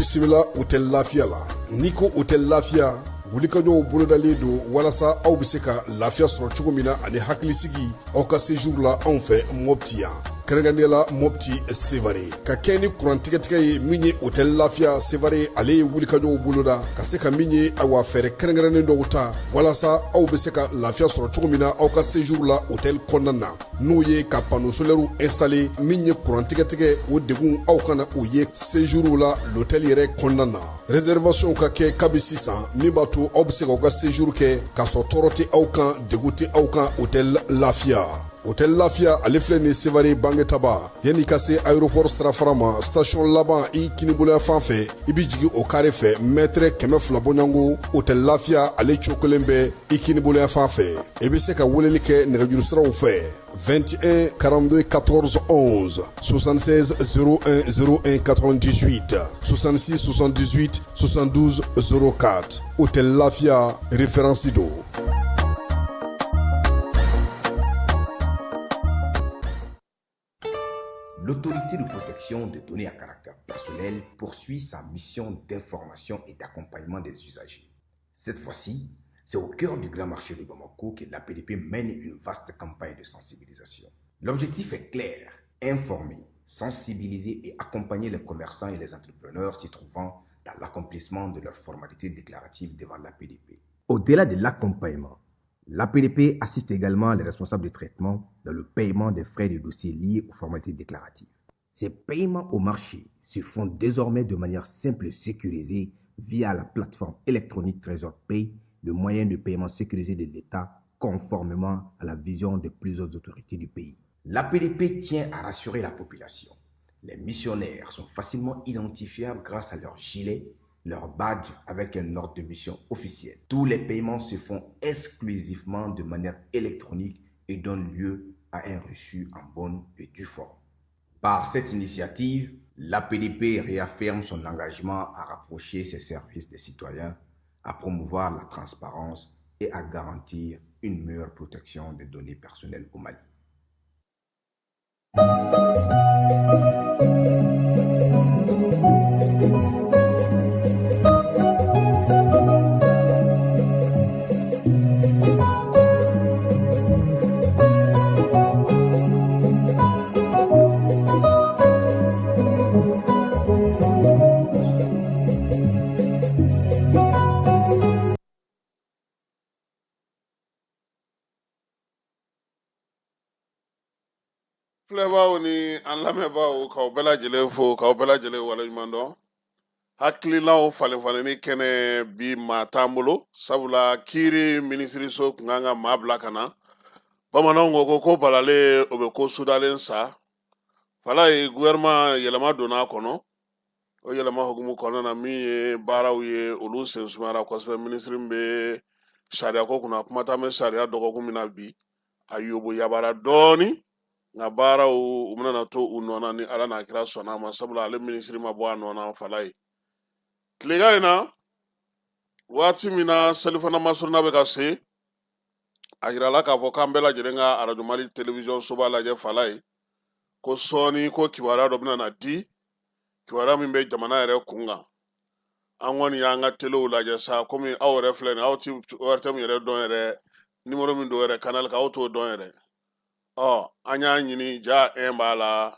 Bisimila Hôtel Lafiya la. N'i ko Hôtel Lafiya, wulikajɔw bolodalen don walasa aw bɛ se ka lafiya sɔrɔ cogo min na ani hakilisigi aw ka séjour la anw fɛ Mopti yan, kɛrɛnkɛrɛnnenya la Mopti Sevare. Ka kɛ ni kuran tigɛtigɛ ye, min ye Hôtel Lafiya Sevare, ale ye wulikajɔw boloda ka se ka min ye, ayiwa, fɛɛrɛ kɛrɛnkɛrɛnnen dɔw ta walasa aw bɛ se ka lafiya sɔrɔ cogo min na aw ka séjour la hôtel kɔnɔna na, n'o ye ka panneau solaire installer. Min ye kuran tigɛtigɛ, o degun aw kana o ye séjour la l'hôtel yɛrɛ kɔnɔna na. Réservation ka kɛ kabi sisan, min b'a to aw bɛ se k'aw ka séjour kɛ k'a sɔrɔ tɔɔrɔ tɛ aw kan, degun tɛ aw kan. Hôtel Lafiya, Hôtel Lafiya, ale filɛ nin Sevare Bangetaba, yanni ka se aéroport sirafara ma, station laban i kiniboloya fan fɛ, i bɛ jigin o carré fɛ, mètre 200 bɔɲɔgɔnko, Hôtel Lafiya ale cogo kelen bɛ i kiniboloya fan fɛ. I bɛ se ka weleli kɛ nɛgɛjuru siraw fɛ: 21 42 14 11, 76 01 01 98, 66 78 72 04. Hôtel Lafiya, référence don. L'autorité de protection des données à caractère personnel poursuit sa mission d'information et d'accompagnement des usagers. Cette fois-ci, c'est au cœur du grand marché de Bamako que l'APDP mène une vaste campagne de sensibilisation. L'objectif est clair: informer, sensibiliser et accompagner les commerçants et les entrepreneurs s'y trouvant dans l'accomplissement de leurs formalités déclaratives devant l'APDP. Au-delà de l'accompagnement, l'APDP assiste également les responsables de traitement dans le paiement des frais de dossier liés aux formalités déclaratives. Ces paiements au marché se font désormais de manière simple et sécurisée via la plateforme électronique Trésor Pay, le moyen de paiement sécurisé de l'État conformément à la vision de plusieurs autorités du pays. L'APDP tient à rassurer la population. Les missionnaires sont facilement identifiables grâce à leur gilet, leur badge avec un ordre de mission officiel. Tous les paiements se font exclusivement de manière électronique et donnent lieu à un reçu en bonne et due forme. Par cette initiative, l'APDP réaffirme son engagement à rapprocher ses services des citoyens, à promouvoir la transparence et à garantir une meilleure protection des données personnelles au Mali. Filɛbaaw ni an lamɛnbaaw, k'aw bɛɛ lajɛlen fo, k'aw bɛɛ lajɛlen waleɲuman dɔn. Hakililaw falen falenni kɛnɛ bi, maa t'an bolo, sabula kiiri minisiriso kun kan ka maa bila ka na. Bamananw ko balalen o bɛ ko sudalen sa. Falaye, gouvernement yɛlɛma donna a kɔnɔ. O yɛlɛma hukumu kɔnɔna na, min ye baaraw ye, olu sen sumayara kosɛbɛ. Minisiri min bɛ sariya ko kunna, kuma t'an bɛ sariya dɔgɔkun min na bi, a yobo yabara dɔɔni, nka baaraw u bɛna to u nɔ na ni Ala n'a kira sɔnna a ma, sabula ale minisiri ma bɔ a nɔ na. Falaye, tilegan in na, waati min na selifana masuruna bɛ ka se, a yirala k'a fɔ k'an bɛɛ lajɛlen ka Arajo Mali telewisɔn soba lajɛ. Falaye, ko sɔɔni ko kibaruya dɔ bɛna na di, kibaruya min bɛ jamana yɛrɛ kun kan. An kɔni y'an ka telew lajɛ sa, komi aw yɛrɛ filɛ nin, aw ti ORTM yɛrɛ dɔn yɛrɛ, nimoro min don yɛrɛ canal kan, aw t'o dɔn yɛrɛ. Ɔ, an y'a ɲini, ja 1 b'a la,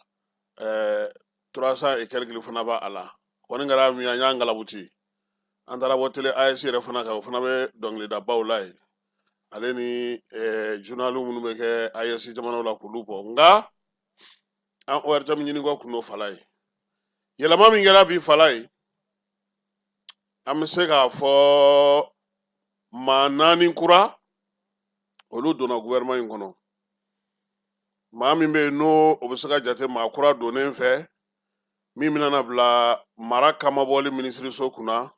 300 et quelques fana b'a la. Kɔni kɛra min ye, an y'an galabuti, an taara bɔ télé AES yɛrɛ fana kan, o fana bɛ dɔnkilidabaw la yen, ale ni journal minnu bɛ kɛ AES jamanaw la k'olu bɔ. Nka an ORTM ɲinikɔ kun don. Falaye, yɛlɛma min kɛra bi, Falaye, an bɛ se k'a fɔ maa naani kura olu donna gouvernement in kɔnɔ. Maa min bɛ yen, n'o o bɛ se ka jate maa kura donnen fɛ, min bɛna na bila mara kamabɔli minisiriso kunna,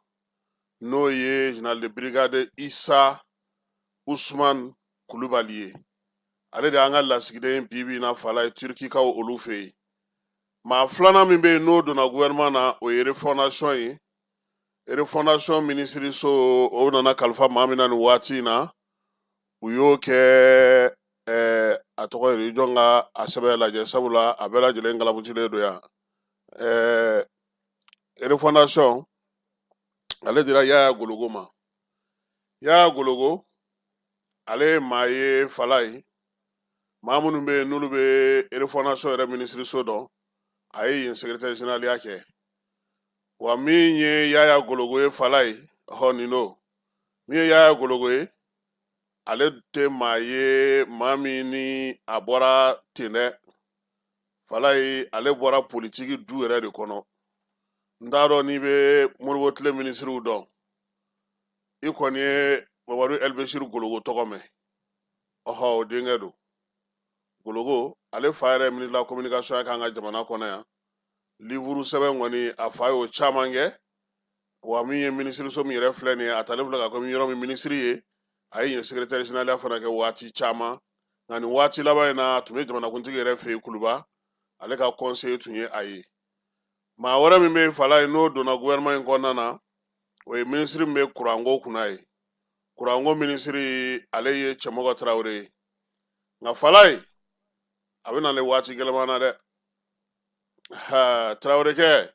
n'o ye général de brigade Isa Usman Kulubali ye. Ale de y'an ka lasigiden bi bi in na, Falaye, Turkikaw olu fɛ yen. Maa filanan min bɛ yen, n'o donna gouvernement na, o ye refondation ye. Refondation minisiriso, o nana kalifa maa min na nin waati in na, u y'o kɛ a tɔgɔ yɛrɛ, jɔn ka a sɛbɛn lajɛ, sabula a bɛɛ lajɛlen galabutilen don yan. Refondation, ale dira Yaya Gologo ma. Yaya Gologo, ale ye maa ye Falaye, maa minnu bɛ yen n'olu bɛ refondation yɛrɛ minisiriso dɔn, a ye yen secrétaire généraliya kɛ. Wa min ye Yaya Gologo ye Falaye, ɔhɔ, nin don. Min ye Yaya Gologo ye, ale tɛ maa ye maa min ni a bɔra ten dɛ. Falaye, ale bɔra politiki du yɛrɛ de kɔnɔ. N t'a dɔn n'i bɛ Modibo tile minisiriw dɔn, i kɔni ye Mamadu Elbesir Gologo tɔgɔ mɛn. Ɔhɔ, o denkɛ don Gologo. Ale fa yɛrɛ ministre de la communication k'an ka jamana kɔnɔ yan. Livuru sɛbɛn kɔni, a fa y'o caman kɛ. Wa min ye minisiriso min yɛrɛ filɛ nin ye, a talen filɛ ka komi yɔrɔ min minisiri ye, a ye yen secrétaire général fana kɛ waati caman. Nka nin waati laban in na, a tun bɛ jamanakuntigi yɛrɛ fɛ yen Kuluba, ale ka conseiller tun ye a ye. Maa wɛrɛ min bɛ yen Falaye, n'o donna gouvernement in kɔnɔna na, o ye minisiri min bɛ kuranko kunna ye. Kuranko minisiri, ale ye Cɛmɔgɔ Tarawele ye. Nka Falaye, a bɛ nalen waati gɛlɛman na dɛ. Tarawelekɛ,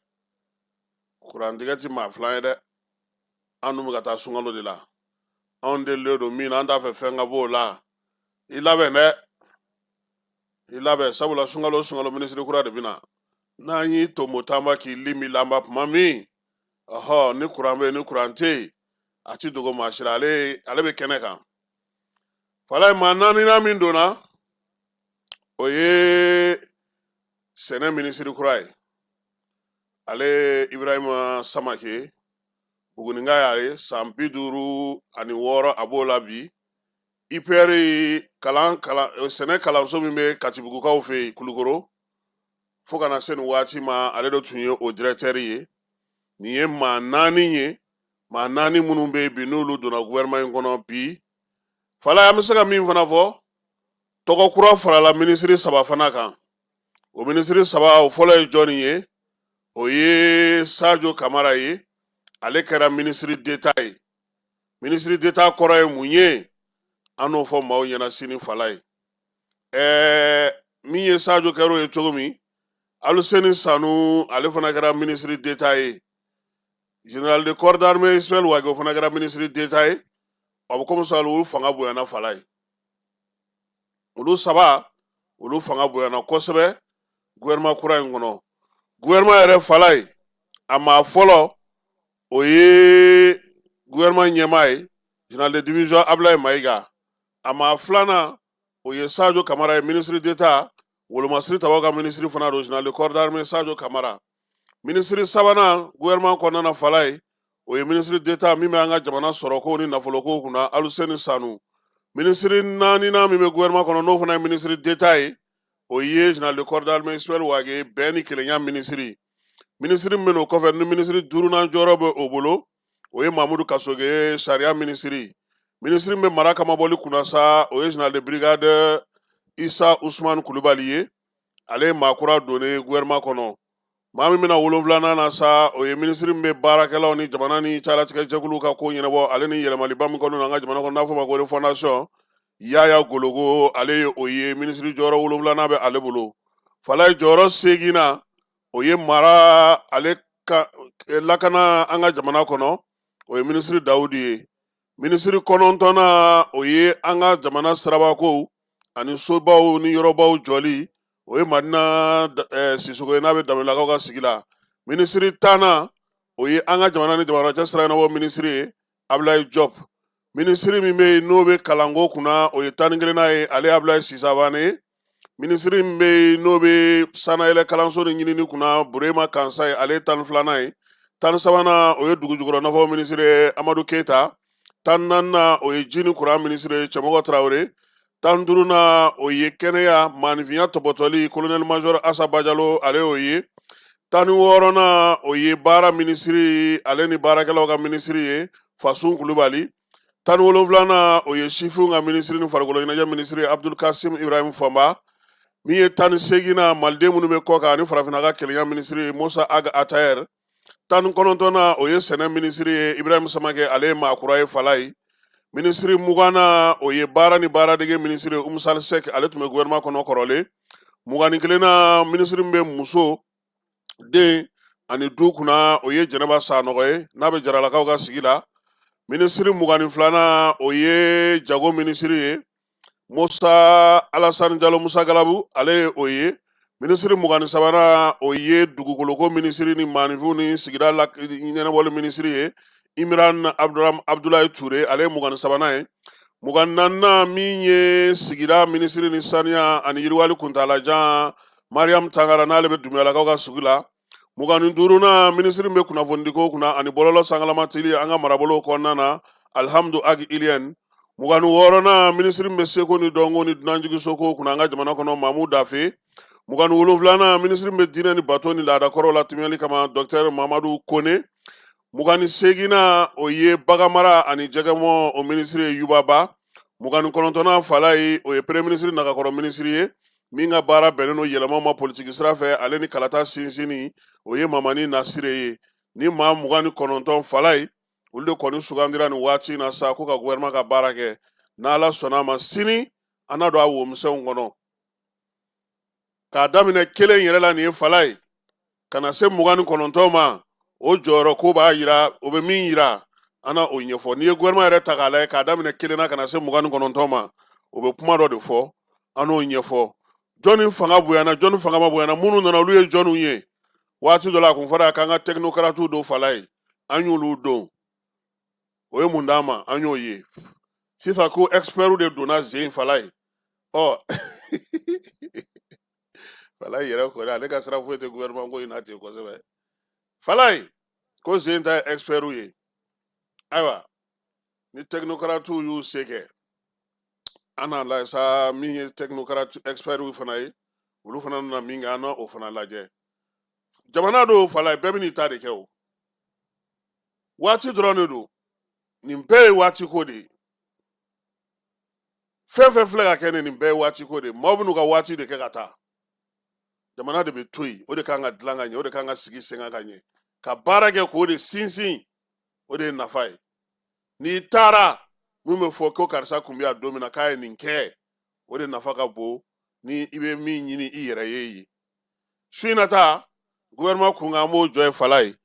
kurantigɛ ti maa filan ye dɛ. An dun bɛ ka taa sunkalo de la, anw delilen don min na, an t'a fɛ fɛn ka b'o la. I labɛn dɛ, i labɛn, sabula sunkalo sunkalo minisiri kura de bɛ na. N'an y'i tonbo tanba k'i limi lanba tuma min, ɔhɔ, ni kuran bɛ yen, ni kuran tɛ yen, a ti dogo maa si la. Ale bɛ kɛnɛ kan Falaye. Maa naaninan min donna, o ye sɛnɛ minisiri kura ye. Ale Ibrahima Samake, Buguninka y'ale, san 56 a b'o la bi. IPR kalan kalan sɛnɛ kalanso min bɛ Katibugukaw fɛ yen Kulukoro, fo ka na se nin waati ma, ale de tun ye o directeur ye. Nin ye maa naani ye, maa naani minnu bɛ yen bi, n'olu donna gouvernement in kɔnɔ bi Falaye. An bɛ se ka min fana fɔ, tɔgɔ kura farala minisiri saba fana kan. O minisiri saba, o fɔlɔ ye jɔnni ye? O ye Sajo Kamara ye. Ale kɛra minisiri d'État ye. Minisiri d'État kɔrɔ ye mun ye? An n'o fɔ maaw ɲɛna sini Falaye. Min ye Sajo kɛra o ye cogo min, Aluseni Sanu, ale fana kɛra minisiri d'État ye. Général de corps d'armée Ismaël Wage, o fana kɛra minisiri d'État ye. A bɛ komi sa olu fanga bonyana Falaye. Olu saba, olu fanga bonyana kosɛbɛ gouvernement kura in kɔnɔ. Gouvernement yɛrɛ Falaye, a maa fɔlɔ, o ye gouvernement ɲɛmaa ye, général de division Ablaye Mayiga. A maa filanan, o ye Sajo Kamara ye, ministre d'État, wolomasiri tabaw ka minisiri fana don, général de corps d'armée Sajo Kamara. Minisiri sabanan gouvernement kɔnɔna na Falaye, o ye ministre d'État min bɛ an ka jamana sɔrɔko ni nafoloko kunna, Aluseni Sanu. Minisiri naaninan min bɛ gouvernement kɔnɔ, n'o fana ye ministre d'État ye, o ye général de corps d'armée Ismaël Wage, bɛn ni kelenya minisiri. Minisiri min bɛ n'o kɔfɛ, ni minisiri duurunan jɔyɔrɔ bɛ o bolo, o ye Mamudu Kasoge ye, sariya minisiri. Minisiri min bɛ mara kamabɔli kunna sa, o ye général de brigade Isa Usman Kulubali ye. Ale ye maa kura donnen gouvernement kɔnɔ. Maa min bɛna wolonfilanan na sa, o ye minisiri min bɛ baarakɛlaw ni jamana ni calatigɛ jɛkuluw ka ko ɲɛnabɔ, ale ni yɛlɛmaliba min kɔnɔ an ka jamana kɔnɔ, n'a fɔ ma ko refondation, Yaya Gologo, ale ye o ye. Minisiri jɔyɔrɔ wolonfilanan bɛ ale bolo Falaye. Jɔyɔrɔ seeginnan, o ye mara ale ka lakana an ka jamana kɔnɔ, o ye minisiri Dawudi ye. Minisiri kɔnɔntɔnnan, o ye an ka jamana sirabakow ani sobaw ni yɔrɔbaw jɔli, o ye Madina Sisoko ye, n'a bɛ Danbelelakaw ka sigi la. Minisiri tannan, o ye an ka jamana ni jamana cɛ sira ɲɛnabɔ minisiri ye, Abulayi Jɔp. Minisiri min bɛ yen n'o bɛ kalanko kunna, o ye 11nan ye, ale ye Abulayi Sisabane ye. Minisiri min bɛ yen n'o bɛ sanayɛlɛ kalanso ni ɲinini kunna, Burema Kansayi, ale ye 12nan ye. 13nan, o ye dugu jukɔrɔ nafaw minisiri ye, Amadu Keyita. 14nan, o ye ji ni kuran minisiri ye, Cɛmɔgɔ Tarawele. 15nan, o ye kɛnɛya maaninfinya tɔpɔtɔli, colonel major Asa Bajalo, ale y'o ye. 16nan, o ye baara minisiri, ale ni baarakɛlaw ka minisiri ye, Fasun Kulubali. 17nan, o ye sifinw ka minisiri ni farikolo ɲɛnajɛ minisiri, Abdul Kasim Ibrahim Famba. Min ye 18nan, maliden minnu bɛ kɔ kan ani farafinna ka kelenya minisiri, Musa Ag Atayer. 19nan, o ye sɛnɛ minisiri ye, Ibrahim Samakɛ, ale ye maa kura ye Falaye. Minisiri 20nan, o ye baara ni baaradege minisiri ye, Umusali Sɛk, ale tun bɛ gouvernement kɔnɔ kɔrɔlen. 21nan, minisiri min bɛ muso, den ani du kunna, o ye Jɛnɛba Sanɔgɔ ye, n'a bɛ Jaralakaw ka sigi la. Minisiri 22nan, o ye jago minisiri ye, Musa Alasani Jalo, Musa Galabu, ale ye o ye. Minisiri 23nan, o ye dugukoloko minisiri ni maaninfinw ni sigida la ɲɛnabɔli minisiri ye, Imiran Abdulayi Ture, ale ye 23nan ye. 24nan, min ye sigida minisiri ni saniya ani yiriwali kuntaalajan, Mariam Tangara, n'ale bɛ Dunbiyalakaw ka sigi la. 25nan, minisiri bɛ kunnafonidiko kunna ani bɔlɔlɔ sankalamatili an ka marabolo kɔnɔna na, Alihamudu Agi Iliyɛn. 26nan, minisiri bɛ seko ni dɔnko ni dunanjiginso kunna an ka jamana kɔnɔ, Mamu Dafe. 27nan, minisiri bɛ diinɛ ni bato ni laadakɔrɔw latimɛli kama, Dɔkitɛri Mamadu Kone. 28nan, o ye baganmara ani jɛgɛmɔ, o minisiri ye Yuba Ba. 29nan, Falayi, o ye premier minisiri nagakɔrɔ minisiri ye, min ka baara bɛnnen don yɛlɛma ma politiki sira fɛ, ale ni kalata sinsinni, o ye Mamani Nasire ye. Ni maa 29, Falayi, olu de kɔni sugandira nin waati in na sa ko ka gouvernement ka baara kɛ. N'Ala sɔnna a ma, sini an na don a womisɛnw kɔnɔ k'a daminɛ kelen yɛrɛ la, nin ye Falayi, ka na se 29 ma. O jɔyɔrɔ ko b'a yira, o bɛ min yira, an na o ɲɛfɔ. N'i ye gouvernement yɛrɛ ta k'a lajɛ, k'a daminɛ kelen na ka na se 29 ma, o bɛ kuma dɔ de fɔ, an n'o ɲɛfɔ. Jɔnni fanga bonyana, jɔnni fanga ma bonyana, minnu nana, olu ye jɔnniw ye? Waati dɔ la, a kun fɔra k'an ka technocrates don Falayi, an y'olu don, o ye mun d'an ma? An y'o ye sisan ko experts de donna zen, Falayi. Ɔ, Falayi yɛrɛ kɔni, ale ka sira foyi tɛ gouvernement ko in na ten kosɛbɛ. Falayi ko zen ta ye experts ye. Ayiwa, ni technocrates y'u se kɛ, an n'a lajɛ sa. Min ye technocrate experts fana ye, olu fana nana min kɛ, an na o fana lajɛ. Jamana don, Falayi, bɛɛ bɛ n'i ta de kɛ. O waati dɔrɔn de don. Nin bɛɛ ye waati ko de ye. Fɛn fɛn filɛ ka kɛ nin bɛɛ ye waati ko de ye. Maaw bɛ n'u ka waati de kɛ ka taa. Jamana de bɛ to yen, o de kan ka dilan ka ɲɛ, o de kan ka sigi sen kan ka ɲɛ, ka baara kɛ k'o de sinsin, o de ye nafa ye. N'i taara, min bɛ fɔ ko karisa kun bɛ yan don min na k'a ye nin kɛ, o de nafa ka bon ni i bɛ min ɲini i yɛrɛ ye yen. Su in na ta, gouvernement kun kan, an b'o jɔ ye Falayi.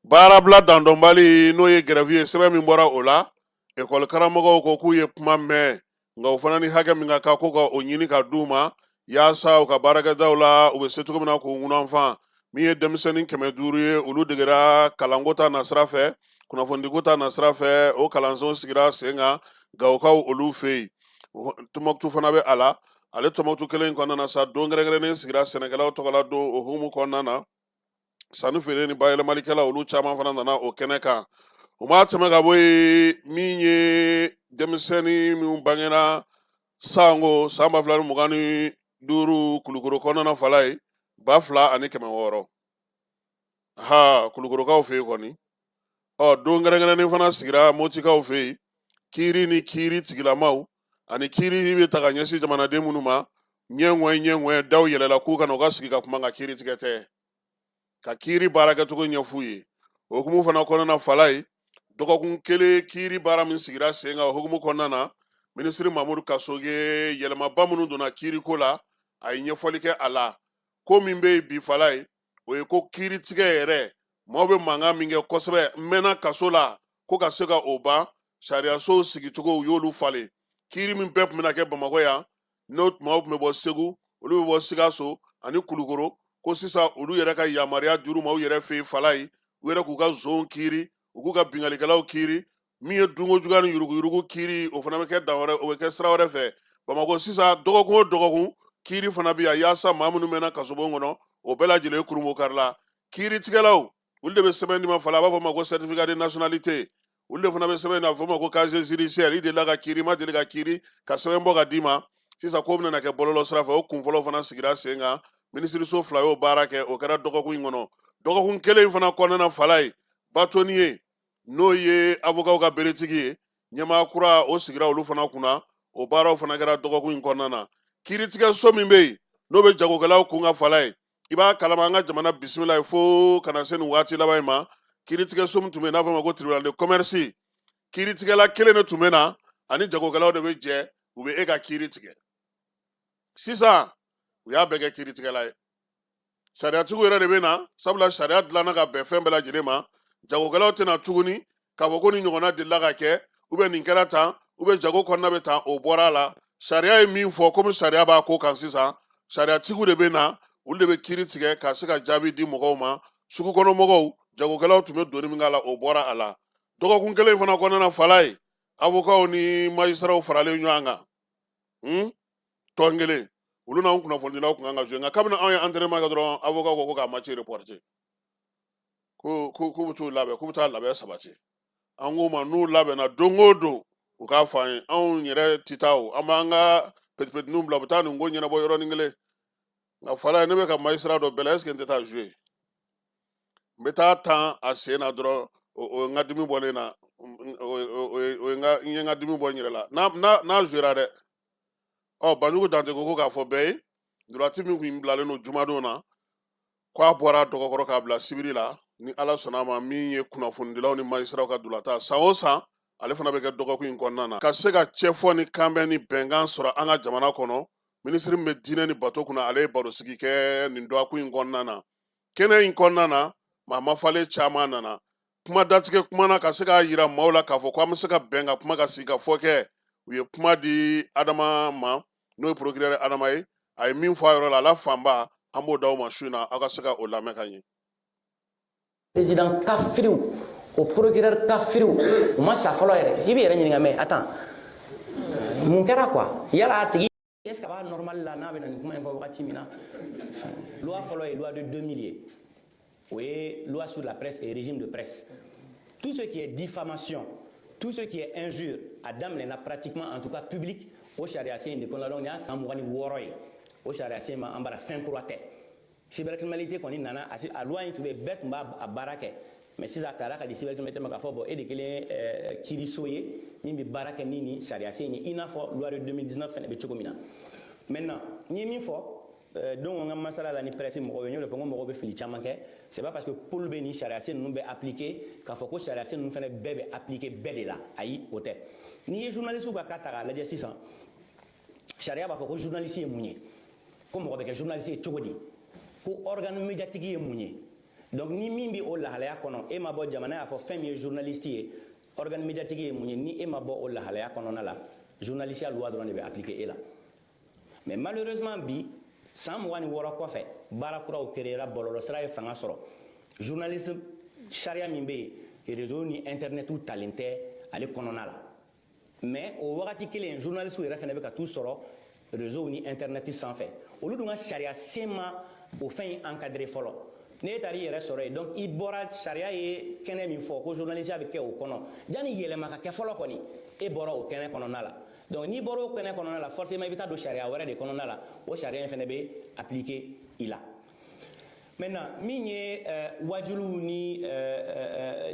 Baarabila dandɔnbali, n'o ye grève ye, sɛbɛn min bɔra o la, ekɔli karamɔgɔw ko k'u ye kuma mɛn, nka o fana ni hakɛ min ka kan, ko ka o ɲini ka d'u ma, yaasa u ka baarakɛdaw la, u bɛ se cogo min na k'u ŋunanfan. Min ye denmisɛnnin 500 ye, olu degera kalanko ta nasira fɛ, kunnafonidiko ta nasira fɛ, o kalanso sigira sen kan Gawokaw olu fɛ yen. Tɔnbɔkutu fana bɛ a la. Ale Tɔnbɔkutu kelen in kɔnɔna na sa, don kɛrɛnkɛrɛnnen sigira sɛnɛkɛlaw tɔgɔla don. O hukumu kɔnɔna na, sanni feere ni bayɛlɛmalikɛla, olu caman fana nana o kɛnɛ kan. O ma tɛmɛ ka bɔ yen, min ye denmisɛnnin minnu bangena sango san 2025 Kulukoro kɔnɔna, Falayi, 2600, ha, Kulukorokaw fɛ yen kɔni. Ɔ, don kɛrɛnkɛrɛnnen fana sigira Motikaw fɛ yen, kiiri ni kiiri tigilamaw ani kiiri bɛ ta ka ɲɛsin jamanaden minnu ma, ɲɛŋɛ ɲɛŋɛ daw yɛlɛla k'u ka na u ka sigi ka kuma, ka kiiri tigɛ tɛ, ka kiiri baarakɛcogo ɲɛf'u ye. O hukumu fana kɔnɔna na, Falayi, dɔgɔkun kelen kiiri baara min sigira sen kan, o hukumu kɔnɔna na, minisiri Mamudu Kasoge, yɛlɛmaba minnu donna kiiriko la, a ye ɲɛfɔli kɛ a la. Ko min bɛ yen bi, Falayi, o ye ko kiiri tigɛ yɛrɛ, maaw bɛ mankan min kɛ kosɛbɛ, n mɛnna kaso la, ko ka se ka o ban. Sariyasow sigicogo, u y'olu falen. Kiiri min bɛɛ tun bɛna kɛ Bamakɔ yan, n'o maaw tun bɛ bɔ Segu, olu bɛ bɔ Sikaso ani Kulukoro, ko sisan olu yɛrɛ ka yamaruya dir'u ma u yɛrɛ fɛ yen, Falayi, u yɛrɛ k'u ka zonw kiiri, u k'u ka binkannikɛlaw kiiri. Min ye dunko juguya ni yuruguyurugu kiiri, o fana bɛ kɛ dan wɛrɛ, o bɛ kɛ sira wɛrɛ fɛ Bamakɔ. Sisan dɔgɔkun o dɔgɔkun kiiri fana bɛ yan, yaasa maa minnu mɛnna kasobon kɔnɔ, o bɛɛ lajɛlen kurunbonkarila. Kiiritigɛlaw, olu de bɛ sɛbɛn d'i ma, Fala, a b'a fɔ ma ko certificat de nationalité. Olu de fana bɛ sɛbɛn na, a bɛ fɔ ma ko casier judiciaire. I delila ka kiiri, ma deli ka kiiri, ka sɛbɛn bɔ ka d'i ma. Sisan ko bɛna kɛ bɔlɔlɔ sira fɛ. O kun fɔlɔ fana sigira sen kan, minisiriso fila y'o baara kɛ, o kɛra dɔgɔkun in kɔnɔ. Dɔgɔkun kelen in fana kɔnɔna na, Falayi, bâtonnier, n'o ye avocat ka beretigi ye, ɲɛmaa kura o sigira olu fana kunna. O baaraw fana kɛra dɔgɔkun in kɔnɔna na. Kiiritigɛso min bɛ yen, n'o bɛ jagokɛlaw kun kan, Falayi, i b'a kalama, an ka jamana bisimila ye fo ka na se nin waati laban in ma, kiiritigɛso min tun bɛ yen, n'a fɔ ma ko tribunal de commerce, kiiritigɛla kelen de tun bɛ na, ani jagokɛlaw de bɛ jɛ, u bɛ e ka kiiri tigɛ. Sisan u y'a bɛɛ kɛ kiiritigɛla ye. Sariyatigiw yɛrɛ de bɛ na, sabula sariya dilanna ka bɛn fɛn bɛɛ lajɛlen ma. Jagokɛlaw tɛna tuguni k'a fɔ ko nin ɲɔgɔnna delila ka kɛ, ou bien nin kɛra tan, ou bien jago kɔnɔna bɛ tan. O bɔra a la. Sariya ye min fɔ, komi sariya b'a ko kan sisan, sariyatigiw de bɛ na, olu de bɛ kiiri tigɛ ka se ka jaabi di mɔgɔw ma. Sugu kɔnɔ mɔgɔw, jagokɛlaw tun bɛ doni min k'a la, o bɔra a la. Dɔgɔkun kelen fana kɔnɔna na, fala ye avokaw ni majisitaraw faralen ɲɔgɔn kan, tɔn kelen, olu n'anw kunnafonidilaw tun kan ka jouer. Nka kabini anw ye entraînement kɛ dɔrɔn, avocat ko k'a match reporter, ko k'u bɛ t'u labɛn, k'u bɛ taa labɛn sabati. An k'u ma, n'u labɛnna don o don, u k'a fɔ an ye. Anw yɛrɛ tɛ taa o, an b'an ka petipetiniw bila, u bɛ taa nin ko ɲɛnabɔ yɔrɔnin kelen. Nka fala ye, ne bɛ ka magistrat dɔ bɛɛ la, est ce que n tɛ taa jouer? N bɛ taa tan a sen na dɔrɔn, o ye n ka dimi bɔlen na, o ye n ye n ka dimi bɔ n yɛrɛ la n'a jouera dɛ. Ɔ, Banjugu Dante ko k'a fɔ bɛɛ ye, ntolati min kun bilalen don jumadon na, k'a bɔra dɔgɔkɔrɔ k'a bila sibiri la, ni Ala sɔnna a ma. Min ye kunnafonidilaw ni majisitaraw ka ntolatan, san o san ale fana bɛ kɛ dɔgɔkun in kɔnɔna na, ka se ka cɛfɔ ni kanbɛn ni bɛnkan sɔrɔ an ka jamana kɔnɔ. Minisiri min bɛ diinɛ ni bato kunna, ale ye barosigi kɛ nin dɔgɔkun in kɔnɔna na. Kɛnɛ in kɔnɔna na, maa mafalen caman nana kuma datigɛ kuma na, ka se k'a yira maaw la k'a fɔ ko an bɛ se ka bɛn ka kuma, ka sigi ka fɔ kɛ. U ye kuma di Adama ma, n'o ye procureur Adama ye. A ye min fɔ a yɔrɔ la, a la fanba an b'o d'aw ma su in na, aw ka se ka o lamɛn ka ɲɛ. Président kafiriw, o procureur kafiriw, u ma sa fɔlɔ yɛrɛ. I b'i yɛrɛ ɲininka, mais attends, mun kɛra quoi? Yala a tigi, est ce que a b'a normal la n'a bɛ na nin kuma in fɔ wagati min na? Loi fɔlɔ ye loi de 2000 ye, o ye loi sur la presse et régime de presse. Tout ce qui est diffamation, tout ce qui est injure, a daminɛna pratiquement, en tout cas public, o sariya sen in de kɔnɔ. Donc nin y'a san 26 ye o sariya sen ma an bara, fɛn kura tɛ. Cybercriminalité kɔni nana, a loi in tun bɛ, bɛɛ tun b'a a baara kɛ, mais sisan a taara ka di cybercriminalité ma k'a fɔ bon, e de kelen kiiriso ye min bɛ baara kɛ ni nin sariya sen ye, i n'a fɔ loi de 2019 fɛnɛ bɛ cogo min na. Maintenant, n ye min fɔ donc n ka masala la ni presse mɔgɔw ye, n y'o de fɔ, n ko mɔgɔw bɛ fili caman kɛ. C'est pas parce que pôle bɛ nin sariya sen ninnu bɛ appliquer k'a fɔ ko sariya sen ninnu fɛnɛ bɛɛ bɛ appliquer bɛɛ de la. Ayi, o tɛ. N'i ye journaliste ka cas ta k'a lajɛ sisan, sariya b'a fɔ ko journaliste ye mun ye, ko mɔgɔ bɛ kɛ journaliste ye cogo di, ko organe médiatique ye mun ye. Donc ni min bɛ o lahalaya kɔnɔ, e ma bɔ, jamana y'a fɔ fɛn min ye journaliste ye, organe médiatique ye mun ye, ni e ma bɔ o lahalaya kɔnɔna la, journaliste ya loi dɔrɔn de bɛ appliquer e la. Mais malheureusement bi, san 26 kɔfɛ, baara kuraw créera, bɔlɔlɔsira ye fanga sɔrɔ. Journaliste sariya min bɛ yen, réseau ni internet talen tɛ ale kɔnɔna la. Mais o wagati kelen, journaliste yɛrɛ fana bɛ ka t'u sɔrɔ réseau ni internet sanfɛ, olu dun ka sariya sen ma o fɛn in encadré fɔlɔ. N'e taara i yɛrɛ sɔrɔ yen, donc i bɔra sariya ye kɛnɛ min fɔ ko journaliste bɛ kɛ o kɔnɔ, janni yɛlɛma ka kɛ fɔlɔ kɔni, e bɔra o kɛnɛ kɔnɔna la. Donc n'i bɔra o kɛnɛ kɔnɔna la, forcément i bɛ taa don sariya wɛrɛ de kɔnɔna la, o sariya in fana bɛ appliquer i la. Maintenant, min ye wajuliw ni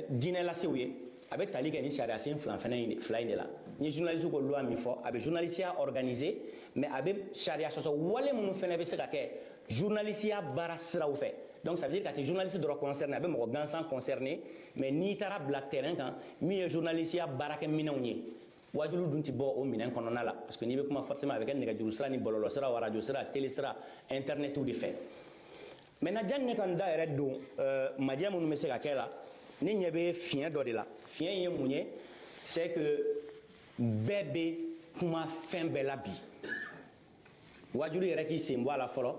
diinɛ lasew ye, a bɛ tali kɛ ni sariya sen fila fɛnɛ fila in de la. Ni journaliste ko loi min fɔ, a bɛ journalisiya organiser, mais a bɛ sariya sɔsɔ wale minnu fɛnɛ bɛ se ka kɛ journalisiya baara siraw fɛ. Donc ça veut dire k'a tɛ journaliste dɔrɔn concerné, a bɛ mɔgɔ gansan concerné. Mais n'i taara bila terrain kan, min ye journalisiya baarakɛminɛnw ye, wajulu dun ti bɔ o minɛn kɔnɔna la, parce que n'i bɛ kuma, forcément a bɛ kɛ nɛgɛjuru sira ni bɔlɔlɔ sira, radio sira, télé sira, internet de fɛ. Maintenant, janni ne ka n da yɛrɛ don majɛ minnu bɛ se ka kɛ la, ne ɲɛ bɛ fiɲɛ dɔ de la. Fiɲɛ in ye mun ye? C'est que bɛɛ bɛ kuma fɛn bɛɛ la bi. Wajulu yɛrɛ k'i sen bɔ a la fɔlɔ.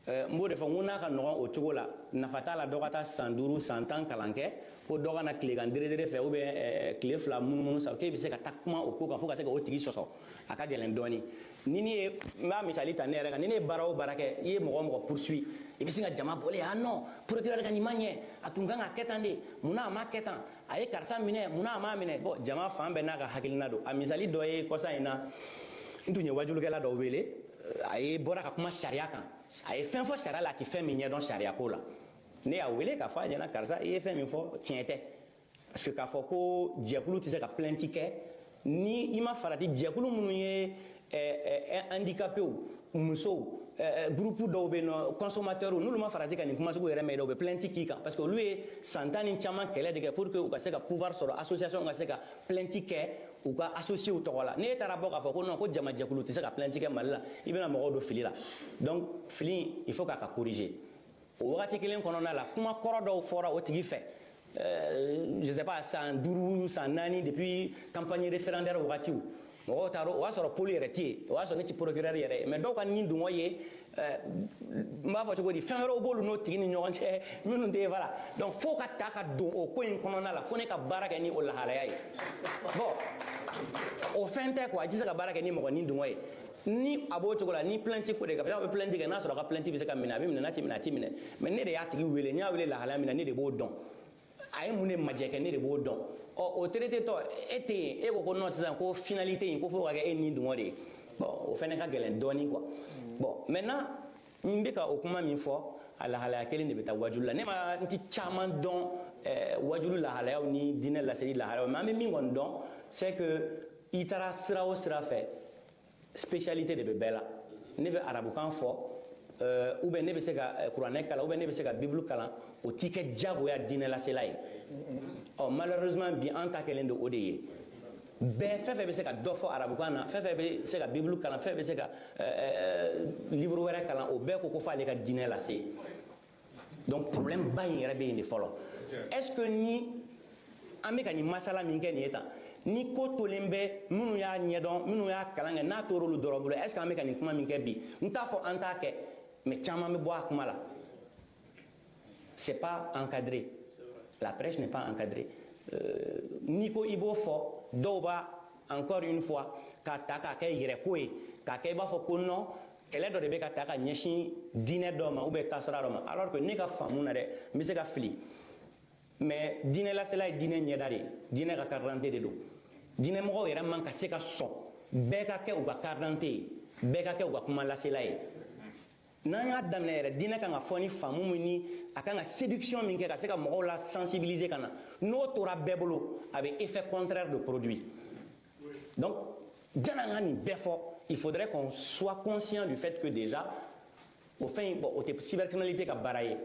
N b'o de fɔ, n ko n'a ka nɔgɔn o cogo la, nafa t'a la dɔ ka taa san 5, san 10 kalan kɛ, ko dɔ ka na tilegan deredere fɛ, ou bien tile 2 munumunu sa, k'e bɛ se ka taa kuma o ko kan fo ka se ka o tigi sɔsɔ, a ka gɛlɛn dɔɔni. Ni ne ye, n b'a misali ta ne yɛrɛ kan, ni ne ye baara o baara kɛ, i ye mɔgɔ o mɔgɔ poursuit, i bɛ sin ka jama bɔlen: ah non, procureur ka nin ma ɲɛ, a tun kan ka kɛ tan de, munna a ma kɛ tan? A ye karisa minɛ, munna a m'a minɛ? Bon, jama fan bɛɛ n'a ka hakilina don. A misali dɔ ye, kɔsa in na, n tun ye wajulikɛla dɔ wele, a ye bɔra ka kuma sariya kan, a ye fɛn fɔ sariya la, a tɛ fɛn min ɲɛdɔn sariya ko la. Ne y'a wele k'a fɔ a ɲɛna: karisa, i ye fɛn min fɔ, tiɲɛ tɛ, parce que k'a fɔ ko jɛkulu tɛ se ka plainte kɛ, ni i ma farati, jɛkulu minnu ye handicapéw, musow, groupe dɔw bɛ yen nɔ, consommateurs, n'olu ma farati ka nin kuma sugu yɛrɛ mɛn, u bɛ plainte k'i kan, parce que olu ye san 10 ni caman kɛlɛ de kɛ pour que u ka se ka pouvoir sɔrɔ, association ka se ka plainte kɛ u ka associés tɔgɔ la. N'e taara bɔ k'a fɔ ko non, ko jamajɛkulu tɛ se ka plainte kɛ Mali la, i bɛna mɔgɔw don fili la. Donc fili, il faut k'a ka corriger. O wagati kelen kɔnɔna la, kuma kɔrɔ dɔw fɔra o tigi fɛ, je sais pas, san 5, san 4, depuis campagne référendaire wagatiw. Mɔgɔw taara, o y'a sɔrɔ pôle yɛrɛ tɛ yen, o y'a sɔrɔ ne ti procureur yɛrɛ ye, mais dɔw ka nin dungɔ ye, n b'a fɔ cogo di, fɛn wɛrɛw b'olu n'o tigi ni ɲɔgɔn cɛ minnu tɛ. Voilà, donc fo ka ta ka don o ko in kɔnɔna la, fo ne ka baara kɛ ni o lahalaya ye. Bon, o fɛn tɛ quoi, i tɛ se ka baara kɛ ni mɔgɔ ni dungɔ ye. Ni a b'o cogo la, ni plainte ko de ka, a bɛ plainte kɛ, n'a sɔrɔ a ka plainte bɛ se ka minɛ, a bɛ minɛ, n'a tɛ minɛ, a tɛ minɛ. Mais ne de y'a tigi wele, n y'a wele lahalaya min na, ne de b'o dɔn. A ye mun de majɛ kɛ, ne de b'o dɔn. Ɔ, o traité tɔ, e tɛ yen, e ko ko non, sisan ko finalité in, ko fo ka kɛ e ni dungɔ de ye. Bon, o fɛnɛ ka gɛlɛn dɔɔni quoi. Bon, maintenant, n bɛ ka o kuma min fɔ, a lahalaya kelen de bɛ taa wajulu la. Ne ma, n ti caman dɔn wajulu lahalayaw ni diinɛ laseli lahalayaw, mais an bɛ min kɔni dɔn, c'est que i taara sira o sira fɛ, spécialité de bɛ bɛɛ la. Ne bɛ arabukan fɔ, ou bien ne bɛ se ka kuranɛ kalan, ou bien ne bɛ se ka bibulu kalan, o t'i kɛ diyagoya diinɛ lasela ye. Ɔ, malheureusement, bi an ta kɛlen don o de ye. Bɛɛ, fɛn fɛn bɛ se ka dɔ fɔ arabukan na, fɛn fɛn bɛ se ka bibulu kalan, fɛn bɛ se ka livre wɛrɛ kalan, o bɛɛ ko ko f'ale ka diinɛ lase. Donc problème ba in yɛrɛ bɛ yen de fɔlɔ. Est ce que ni an bɛ ka nin masala min kɛ nin ye tan, ni ko tolen bɛ minnu y'a ɲɛdɔn, minnu y'a kalan kɛ, n'a tor'olu dɔrɔn bolo, est ce que an bɛ ka nin kuma min kɛ bi, n t'a fɔ an t'a kɛ, mais caman bɛ bɔ a kuma la. C'est pas encadré, la prêche n'est pas encadrée. N'i ko i b'o fɔ, dɔw b'a, encore une fois, k'a ta k'a kɛ yɛrɛko ye, k'a kɛ i b'a fɔ ko non, kɛlɛ dɔ de bɛ ka ta ka ɲɛsin diinɛ dɔ ma ou bien taasira dɔ ma, alors que ne ka faamu na dɛ, n bɛ se ka fili, mais diinɛ lasela ye diinɛ ɲɛda de ye, diinɛ ka carte d'identité de don. Diinɛmɔgɔw yɛrɛ man ka se ka sɔn bɛɛ ka kɛ u ka carte d'identité ye, bɛɛ ka kɛ u ka kuma lasela ye. N'an y'a daminɛ yɛrɛ, diinɛ kan ka fɔ ni faamu min ni a kan ka séduction min kɛ ka se ka mɔgɔw la sensibiliser ka na, n'o tora bɛɛ bolo, a bɛ effet contraire de produit. Donc janni an ka nin bɛɛ fɔ, il faudrait qu'on soit conscient du fait que déjà o fɛn in, bon, o tɛ cybercriminalité ka baara ye.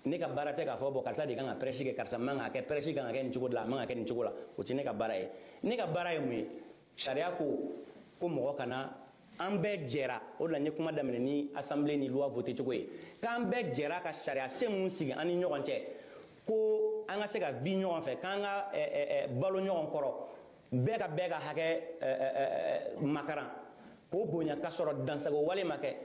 Ne ka baara tɛ k'a fɔ, bon, karisa de kan ka prêche kɛ, karisa man ka kɛ, prêche kan ka kɛ nin cogo de la, a man ka kɛ nin cogo la. O tɛ ne ka baara ye. Ne ka baara ye mun ye? Sariya ko ko mɔgɔ kana, an bɛɛ jɛra o de la, n ye kuma daminɛ ni assemblée ni loi voté cogo ye, k'an bɛɛ jɛra ka sariya sen mun sigi an ni ɲɔgɔn cɛ, ko an ka se ka vi ɲɔgɔn fɛ, k'an ka balo ɲɔgɔn kɔrɔ, bɛɛ ka hakɛ makaran k'o bonya, k'a sɔrɔ dansago wale ma kɛ.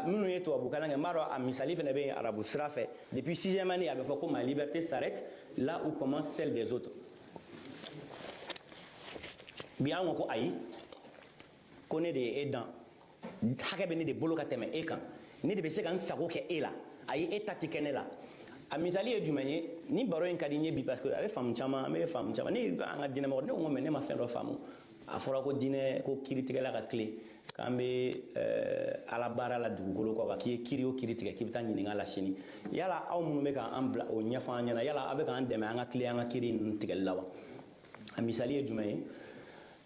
Minnu ye tubabu kalan kɛ, n b'a dɔn a misali fana bɛ yen arabu sira fɛ. Depuis sixième année, a bɛ fɔ ko ma liberté s'arrête là où commence celle des autres. Bi an ko ko ayi, ko ne de ye e dan, hakɛ bɛ ne de bolo ka tɛmɛ e kan, ne de bɛ se ka n sago kɛ e la. Ayi, e ta tɛ kɛ ne la. A misali ye jumɛn ye? Ni baro in ka di n ye bi, parce que a bɛ faamu caman, an bɛ faamu caman. Ne an ka diinɛmɔgɔ, ne ko mais ne ma fɛn dɔ faamu. A fɔra ko diinɛ ko kiiritigɛla ka tile k'an bɛ ala baara la dugukolo kɔ kan, k'i ye kiiri o kiiri tigɛ, k'i bɛ taa ɲininka la sini. Yala aw minnu bɛ k'an bila o ɲɛfɔ an ɲɛna, yala aw bɛ k'an dɛmɛ an ka tile an ka kiiri ninnu tigɛli la wa? A misali ye jumɛn ye?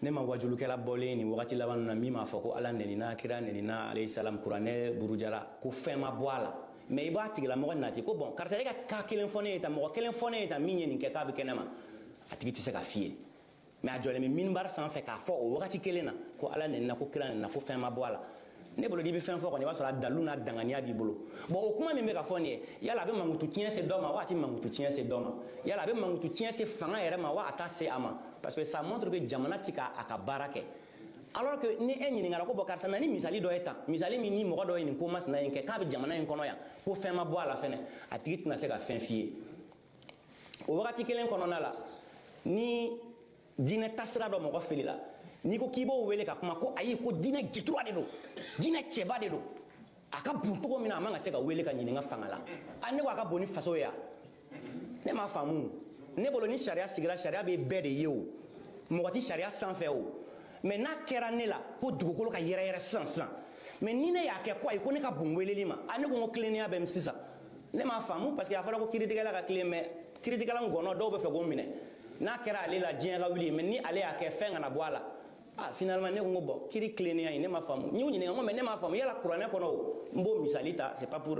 Ne ma wajulukɛla bɔlen nin wagati laban na min m'a fɔ ko ala nɛnina, kira nɛnina, alayhi salam, kuranɛ burujara, ko fɛn ma bɔ a la. Mais i b'a tigilamɔgɔ nati ko bon, karisa, e ka cas kelen fɔ ne ye tan, mɔgɔ kelen fɔ ne ye tan min ye nin kɛ k'a bɛ kɛnɛ ma, a tigi tɛ se ka f'i ye. Mais a jɔlen bɛ minbar sanfɛ k'a fɔ o wagati kelen na ko ala nɛnina, ko kira nɛnina, ko fɛn ma bɔ a la. Ne bolo, n'i bɛ fɛn fɔ kɔni, i b'a sɔrɔ a dalu n'a danganiya b'i bolo. Bon, o kuma min bɛ ka fɔ nin ye, yala a bɛ mankutu tiɲɛ se dɔ ma wa, a tɛ mankutu tiɲɛ se dɔ ma? Yala a bɛ mankutu tiɲɛ se fanga yɛrɛ ma wa, a t'a se a ma? Parce que ça montre que jamana ti k'a ka baara kɛ, alors que ni e ɲininkara ko bon, karisa, na ni misali dɔ ye tan, misali min ni mɔgɔ dɔ ye nin ko masina in kɛ k'a bɛ jamana in kɔnɔ yan, ko fɛn ma bɔ a la fɛnɛ, a tigi tɛna se ka fɛn f'i ye. O wagati kelen kɔnɔna la, ni diinɛ tasira dɔ mɔgɔ filila, n'i ko k'i b'o wele ka kuma, ko ayi, ko diinɛ jitura de don, diinɛ cɛba de don, a ka bon cogo min na, a man ka se ka wele ka ɲininka fanga la. A ne ko a ka bon ni faso ye. Ne m'a faamu. Ne bolo, ni sariya sigira, sariya bɛ bɛɛ de ye, o mɔgɔ ti sariya sanfɛ o. Mais n'a kɛra ne la ko dugukolo ka yɛrɛ yɛrɛ sisan sisan, mais ni ne y'a kɛ ko ayi, ko ne ka bon weleli ma, a ne ko n ko tilennenya bɛ min sisan? Ne m'a faamu, parce que a fɔra ko kiiritigɛla ka tilen, mais kiiritigɛla ngɔnɔ dɔw bɛ fɛ k'o minɛ. N'a kɛra ale la, diɲɛ ka wuli, mais ni ale y'a kɛ, fɛn kana bɔ a la. Ah, finalement, ne ko n ko bon, kiiri tilennenya in, ne ma faamu. N y'u ɲininka, n ko mais ne m'a faamu, yala kuranɛ kɔnɔ o, n b'o misali ta, c'est pas pour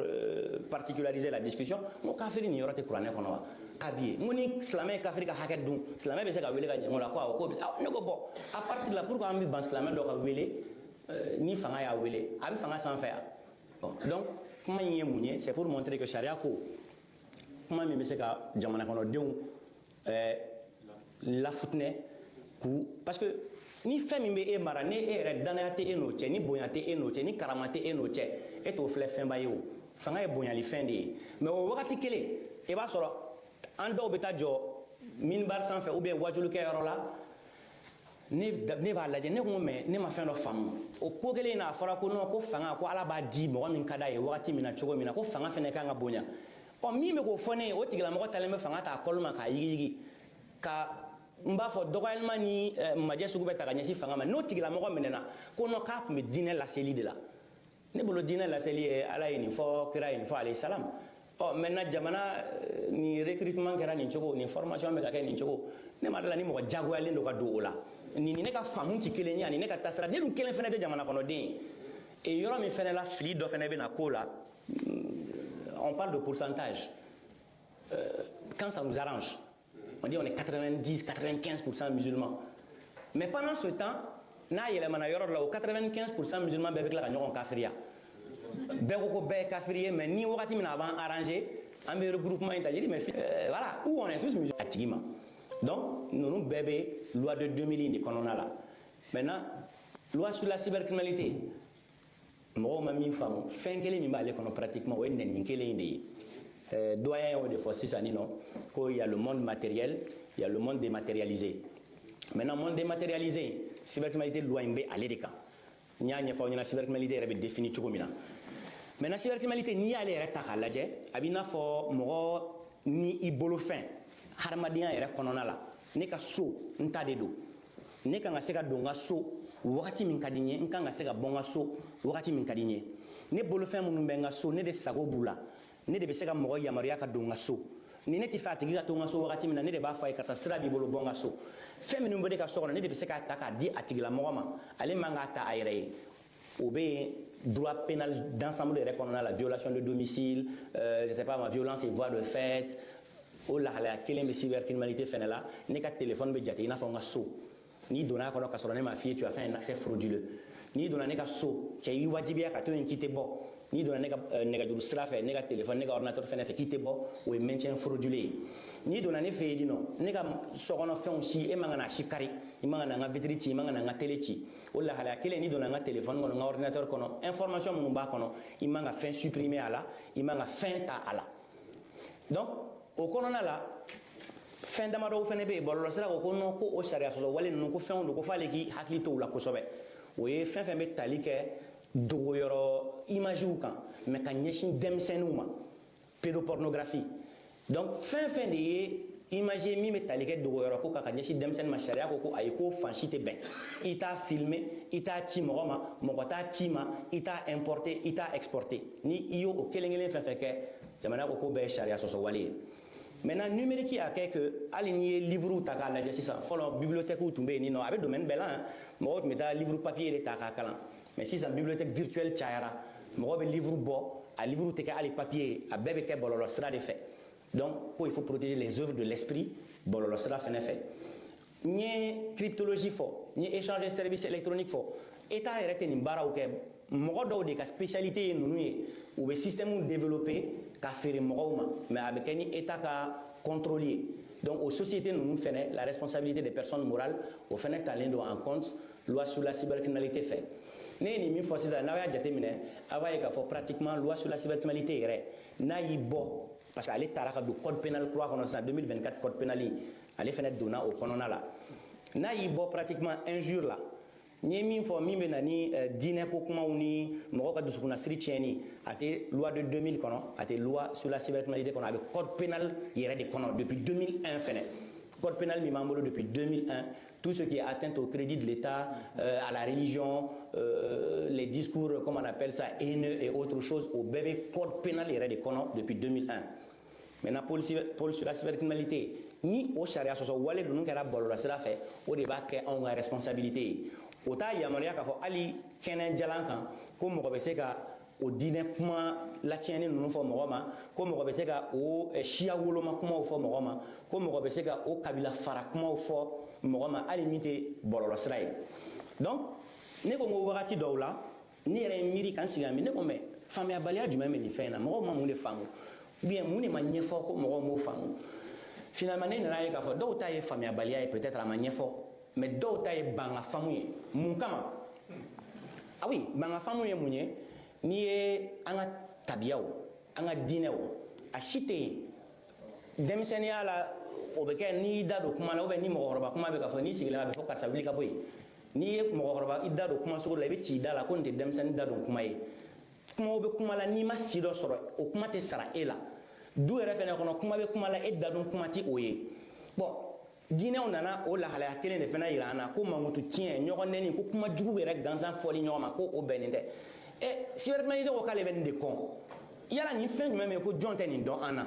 particulariser la discussion, n ko kafiri nin yɔrɔ tɛ kuranɛ kɔnɔ wa, k'a bi ye? N ko ni silamɛ ye kafiri ka hakɛ dun, silamɛ bɛ se ka wele ka ɲininka o la? Ko awɔ, k'o bɛ. Ne ko bon, à partir de là, pourquoi an bɛ ban silamɛ dɔ ka wele ni fanga y'a wele? A bɛ fanga sanfɛ yan. Bon, donc Kuma in ye mun ye? C'est pour montrer que sariya ko kuma min bɛ se ka jamana kɔnɔdenw lafutinɛ k'u, parce que ni fɛn min bɛ e mara, ni e yɛrɛ danaya tɛ e n'o cɛ, ni bonya tɛ e n'o cɛ, ni karama tɛ e n'o cɛ, e t'o filɛ fɛnba ye. O fanga ye bonyali fɛn de ye. Mais o wagati kelen, i b'a sɔrɔ an dɔw bɛ taa jɔ minbar sanfɛ ou bien wajulikɛyɔrɔ la. Ne b'a lajɛ, ne ko mais ne ma fɛn dɔ faamu. O ko kelen in na, a fɔra ko non, ko fanga, ko Ala b'a di mɔgɔ min ka d'a ye wagati min na, cogo min na, ko fanga fɛnɛ kan ka bonya. Ɔ, min bɛ k'o fɔ ne ye, o tigilamɔgɔ talen bɛ fanga ta a kɔli ma k'a yigiyigi, ka n b'a fɔ dɔgɔyalima ni majɛ sugu bɛ ta ka ɲɛsin fanga ma. N'o tigilamɔgɔ minɛna ko non, k'a tun bɛ diinɛ laseli de la, ne bolo diinɛ laseli ye Ala ye nin fɔ, kira ye nin fɔ, alayhi salam. Ɔ, maintenant jamana nin recrutement kɛra nin cogo, nin formation bɛ ka kɛ nin cogo, ne ma dala ni mɔgɔ jagoyalen don ka don o la. Nin ni ne ka faamu tɛ kelen ye, ani ne ka taasira. Ne dun kelen fɛnɛ tɛ jamana kɔnɔden ye. Et yɔrɔ min fɛnɛ la, fili dɔ fɛnɛ bɛ na ko la, on parle de pourcentage quand ça nous arrange, on dit on est 90, 95% musulmans. Mais pendant ce temps, n'a yɛlɛmana yɔrɔ dɔ la, o 95% musulmans bɛɛ bɛ tila ka ɲɔgɔn kafiriya. Bɛɛ ko ko bɛɛ ye kafiri ye. Mais ni wagati min na a b'an arranger, an bɛ regroupement in ta. J'ai dit mais voilà, où on est tous musulmans, a tigi ma. Donc ninnu bɛɛ bɛ loi de 2000 in de kɔnɔna la. Maintenant, loi sur la cybercriminalité, mɔgɔw ma min faamu, fɛn kelen min b'ale kɔnɔ pratiquement, o ye nɛni kelen in de ye. Doyen y'o de fɔ sisan nin nɔ ko il y a le monde matériel, il y a le monde dématérialisé. Maintenant, monde dématérialisé, cybercriminalité loi in bɛ ale de kan. N y'a ɲɛfɔ aw ɲɛna cybercriminalité yɛrɛ bɛ défini cogo min na. Maintenant, cybercriminalité, n'i y'ale yɛrɛ ta k'a lajɛ, a b'i n'a fɔ mɔgɔ ni i bolofɛn hadamadenya yɛrɛ kɔnɔna la. Ne ka so, n ta de don. Ne kan ka se ka don n ka so wagati min ka di n ye, n kan ka se ka bɔ n ka so wagati min ka di n ye. Ne bolofɛn minnu bɛ n ka so, ne de sago b'u la. Ne de bɛ se ka mɔgɔ yamaruya ka don n ka so. Ni ne tɛ fɛ a tigi ka to n ka so wagati min na, ne de b'a fɔ a ye: "Karisa, sira b'i bolo, bɔ n ka so." Fɛn minnu bɛ ne ka so kɔnɔ, ne de bɛ se k'a ta k'a di a tigilamɔgɔ ma. Ale man k'a ta a yɛrɛ ye. O bɛ yen droit pénal d'ensemble yɛrɛ kɔnɔna la: violation de domicile, je sais pas ma, violence et voie de fait. O lahalaya kelen bɛ cybercriminalité fɛnɛ la. Ne ka téléphone bɛ jate i n'a fɔ n ka so. N'i donna a kɔnɔ ka sɔrɔ ne m'a f'i ye, tu as fait un accès frauduleux. N'i donna ne ka so, cɛ i wajibiya ka to yen k'i tɛ bɔ. N'i donna ne ka nɛgɛjuru sira fɛ, ne ka téléphone, ne ka ordinateur fɛnɛ fɛ, k'i tɛ bɔ, o ye maintien frauduleux ye. N'i donna ne fɛ yen nɔ, ne ka sokɔnɔ fɛnw si, e man ka na si kari, i man ka na n ka vitre ci, i man ka na n ka télé ci. O lahalaya kelen, n'i donna n ka téléphone kɔnɔ, n ka ordinateur kɔnɔ, information minnu b'a kɔnɔ, i man ka fɛn supprimer a la, i man ka fɛn ta a la. Donc o kɔnɔna la, fɛn damadɔw fɛnɛ bɛ yen. Bɔlɔlɔsira ko ko non, ko o sariya sɔsɔ wale ninnu, ko fɛnw don, ko f'ale k'i hakili to u la kosɛbɛ. O ye fɛn fɛn bɛ tali kɛ dogoyɔrɔ imagew kan, mais ka ɲɛsin denmisɛnninw ma, pédopornographie. Donc fɛn fɛn de ye image ye min bɛ tali kɛ dogoyɔrɔ ko kan ka ɲɛsin denmisɛnnin ma, sariya ko ko ayi, ko fan si tɛ bɛn. I t'a filmer, i t'a ci mɔgɔ ma, mɔgɔ t'a ci ma, i t'a importer, i t'a exporter. Ni i y'o o kelen kelen fɛn fɛn kɛ, jamana ko k'o bɛɛ ye sariya sɔsɔ wale ye. Maintenant, numérique y'a kɛ que hali n'i ye livre ta k'a lajɛ sisan, fɔlɔ bibliothèque tun bɛ yen nɔ, a bɛ domaine bɛɛ la, mɔgɔw tun bɛ taa livre papier de ta k'a kalan. Mais sisan bibliothèque virtuelle cayara, mɔgɔw bɛ livre bɔ, a livre tɛ kɛ hali papier ye, a bɛɛ bɛ kɛ bɔlɔlɔ sira de fɛ. Donc ko il faut protéger les œuvres de l'esprit bɔlɔlɔ sira fɛnɛ fɛ. N ye cryptologie fɔ, n ye échange de services électroniques fɔ. État yɛrɛ tɛ nin baaraw kɛ, mɔgɔ dɔw de ka spécialité ye ninnu ye. U bɛ système développer ka feere mɔgɔw ma, mais a bɛ kɛ ni État ka contrôle ye. Donc o société ninnu fɛnɛ, la responsabilité des personnes morales, o fɛnɛ talen don en compte loi sur la cybercriminalité fɛ. Ne ye nin min fɔ sisan, n'aw y'a jateminɛ, aw b'a ye k'a fɔ pratiquement loi sur la cybercriminalité yɛrɛ, n'a y'i bɔ, parce que ale taara ka don code pénal kura kɔnɔ sisan, 2024 code pénal, ale fɛnɛ donna o kɔnɔna la. N'a y'i bɔ pratiquement injure la, n ye min fɔ, min bɛ na ni diinɛ ko kumaw ni mɔgɔw ka dusukunnasiri tiɲɛni, a tɛ loi de 2000 kɔnɔ, a tɛ loi sur la cybercriminalité kɔnɔ, a bɛ code pénal yɛrɛ de kɔnɔ depuis 2001 fɛnɛ. Code pénal min b'an bolo depuis 2001, tout ce qui est atteinte au crédit de l'État, à la religion, les discours, comme on appelle ça, haineux et autres choses, o bɛɛ bɛ code pénal yɛrɛ de kɔnɔ depuis 2001. Maintenant, pôle sur la cybercriminalité, ni o sariya sɔsɔ wale ninnu kɛra bɔlɔlɔsira fɛ, o de b'a kɛ anw ka responsabilité ye. O t'a yamaruya k'a fɔ hali kɛnɛ jalan kan ko mɔgɔ bɛ se ka o diinɛ kuma latiɲɛni ninnu fɔ mɔgɔ ma, ko mɔgɔ bɛ se ka o siya woloma kumaw fɔ mɔgɔ ma, ko mɔgɔ bɛ se ka o kabila fara kumaw fɔ mɔgɔ ma, hali min tɛ bɔlɔlɔsira ye. Donc ne ko n ko wagati dɔw la, ne yɛrɛ ye miiri ka n sigi a mi, ne ko mais Faamuyabaliya jumɛn bɛ nin fɛn in na? Mɔgɔw ma mun de faamu, ou bien mun de ma ɲɛfɔ ko mɔgɔw m'o faamu? Finalement, ne nana ye k'a fɔ dɔw ta ye faamuyabaliya ye, peut-être a ma ɲɛfɔ, mais dɔw ta ye banga faamu ye. Mun kama? Ah oui, banga faamu ye mun ye? N'i ye an ka tabiyaw, an ka diinɛw, a si tɛ yen denmisɛnninya la o bɛ kɛ n'i y'i da don kuma la, ou bien ni mɔgɔkɔrɔba kuma bɛ ka fɔ, n'i sigilen a bɛ fɔ karisa wuli ka bɔ yen. N'i ye mɔgɔkɔrɔba i da don kuma sugu la, i bɛ ci i da la ko nin tɛ denmisɛnnin da don kuma ye. Kumaw bɛ kuma la, n'i ma si dɔ sɔrɔ, o kuma tɛ sara e la. Du yɛrɛ fɛnɛ kɔnɔ, kuma bɛ kuma la, e da don kuma tɛ o ye. Bon, diinɛw nana o lahalaya kelen de fana yira an na ko mankutu tiɲɛ, ɲɔgɔn nɛni, ko kuma jugu yɛrɛ gansan fɔli ɲɔgɔn ma, ko o bɛnnen tɛ. Ɛ, cybercriminalité ko k'ale bɛ nin de kɔn. Yala nin fɛn jumɛn bɛ yen ko jɔn tɛ nin dɔn an na?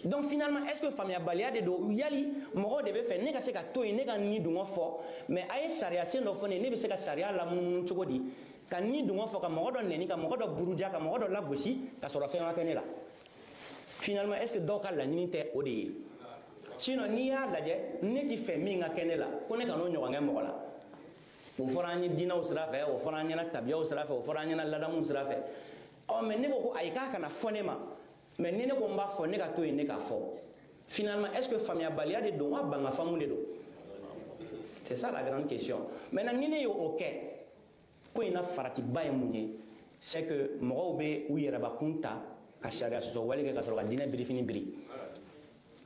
Donc finalement, est ce que faamuyabaliya de don? Yali mɔgɔw de bɛ fɛ ne ka se ka to yen, ne ka ni dungɔ fɔ, mais a ye sariya sen dɔ fɔ ne ye, ne bɛ se ka sariya lamunumunu cogo di ka ni dungɔ fɔ, ka mɔgɔ dɔ nɛni, ka mɔgɔ dɔ buruja, ka mɔgɔ dɔ lagosi, ka sɔrɔ fɛn ma kɛ ne la? Finalement, est ce que dɔw ka laɲini tɛ o de ye? Sinon, n'i y'a lajɛ, ne ti fɛ min ka kɛ ne la, ko ne ka n'o ɲɔgɔn kɛ mɔgɔ la. O fɔra an ye diinɛw sira fɛ, o fɔra an ɲɛna tabiyaw sira fɛ, o fɔra an ɲɛna ladamuw sira fɛ. Ɔ, mais ne ko ko ayi, k'a kana fɔ ne ma, mais ni ne ko n b'a fɔ, ne ka to yen, ne k'a fɔ. Finalement, est ce que faamuyabaliya de don wa banga faamu de don? C'est ça la grande question. Maintenant, ni ne y'o kɛ, ko in na faratiba ye mun ye? C'est que mɔgɔw bɛ u yɛrɛbakun ta ka sariya sɔsɔ wale kɛ ka sɔrɔ ka diinɛ birifini biri.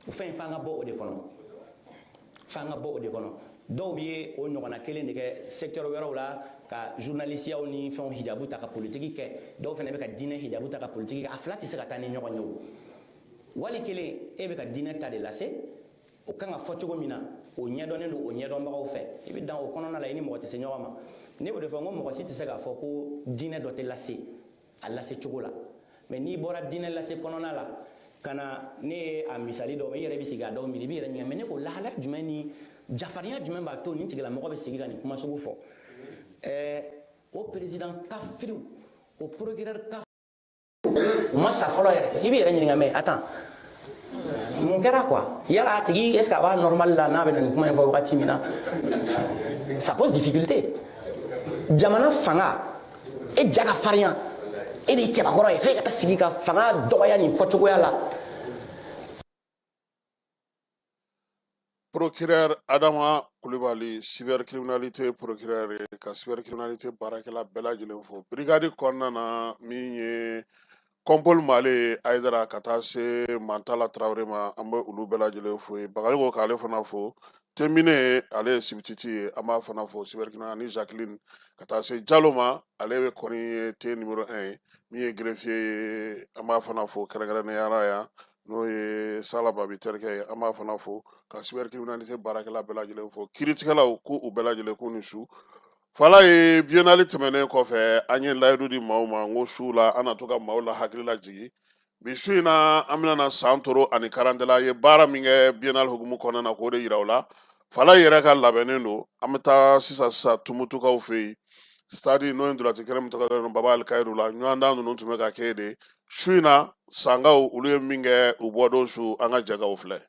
O fɛn in, f'an ka bɔ o de kɔnɔ, f'an ka bɔ o de kɔnɔ. Dɔw bɛ o ɲɔgɔnna kelen de kɛ secteur wɛrɛw la, ka journalisiyaw ni fɛnw hijabu ta ka politiki kɛ. Dɔw fana bɛ ka diinɛ hijabu ta ka politiki kɛ. A fila tɛ se ka taa ni ɲɔgɔn ye. O wali kelen, e bɛ ka diinɛ ta de lase, o kan ka fɔ cogo min na, o ɲɛdɔnnen don o ɲɛdɔnbagaw fɛ. I bɛ dan o kɔnɔna la, i ni mɔgɔ tɛ se ɲɔgɔn ma. Ne b'o de fɔ n ko mɔgɔ si tɛ se k'a fɔ ko diinɛ dɔ tɛ lase a lase cogo la. Mais n'i bɔra diinɛ lase kɔnɔna la ka na, ne ye a misali dɔ, i yɛrɛ bɛ sigi a dɔw miiri, i b'i yɛrɛ ɲininka, mais ne ko lahalaya jumɛn ni jafarinya jumɛn b'a to nin tigilamɔgɔ bɛ sigi ka nin kuma sugu fɔ? Ɛɛ, o président kafiriw, o procureur kafiriw, u ma sa fɔlɔ yɛrɛ. I b'i yɛrɛ ɲininka, mais attends, mun kɛra quoi? Yala a tigi, est ce que a b'a normal la n'a bɛ na nin kuma in fɔ wagati min na? Ça pose difficulté. Jamana fanga, e ja ka farinya, e de ye cɛbakɔrɔ ye, f'e ka taa sigi ka fanga dɔgɔya nin fɔcogoya la. Procureur Adama Kulibali, cybercriminalité procureur ye, ka cybercriminalité baarakɛla bɛɛ lajɛlen fo brigade kɔnɔna na, min ye Kɔnpol Male Ayidara, ka taa se Mantala Tarawele ma, an bɛ olu bɛɛ lajɛlen fo ye. Bagayogo k'ale fana fo. Temine, ale ye substitut ye, an b'a fana fo cybercriminalité, ani Jacqueline, ka taa se Jalo ma, ale bɛ kɔni ye T numéro 1 ye, min ye greffier ye, an b'a fana fo kɛrɛnkɛrɛnnenya la yan, n'o ye Sala Babi terikɛ ye, an b'a fana fo, ka cybercriminalité baarakɛla bɛɛ lajɛlen fo, kiiritigɛlaw ko u bɛɛ lajɛlen k'u ni su. Fala ye biennale tɛmɛnen kɔfɛ, an ye layidu di maaw ma n ko su la an na to ka maaw la hakili lajigin. Bi su in na, an bɛna na San Toro ani Karantela ye baara min kɛ biennale hukumu kɔnɔna na, k'o de yira u la. Fala yɛrɛ ka labɛnnen don. An bɛ taa sisan sisan Tumutukaw fɛ yen, stade n'o ye ntolaci kɛnɛ min tɔgɔ dalen Baba Alikayiru la. Ɲɔgɔndan ninnu tun bɛ ka kɛ de su in na. Sankaw, olu ye min kɛ u bɔdon su, an ka jɛ k'o filɛ.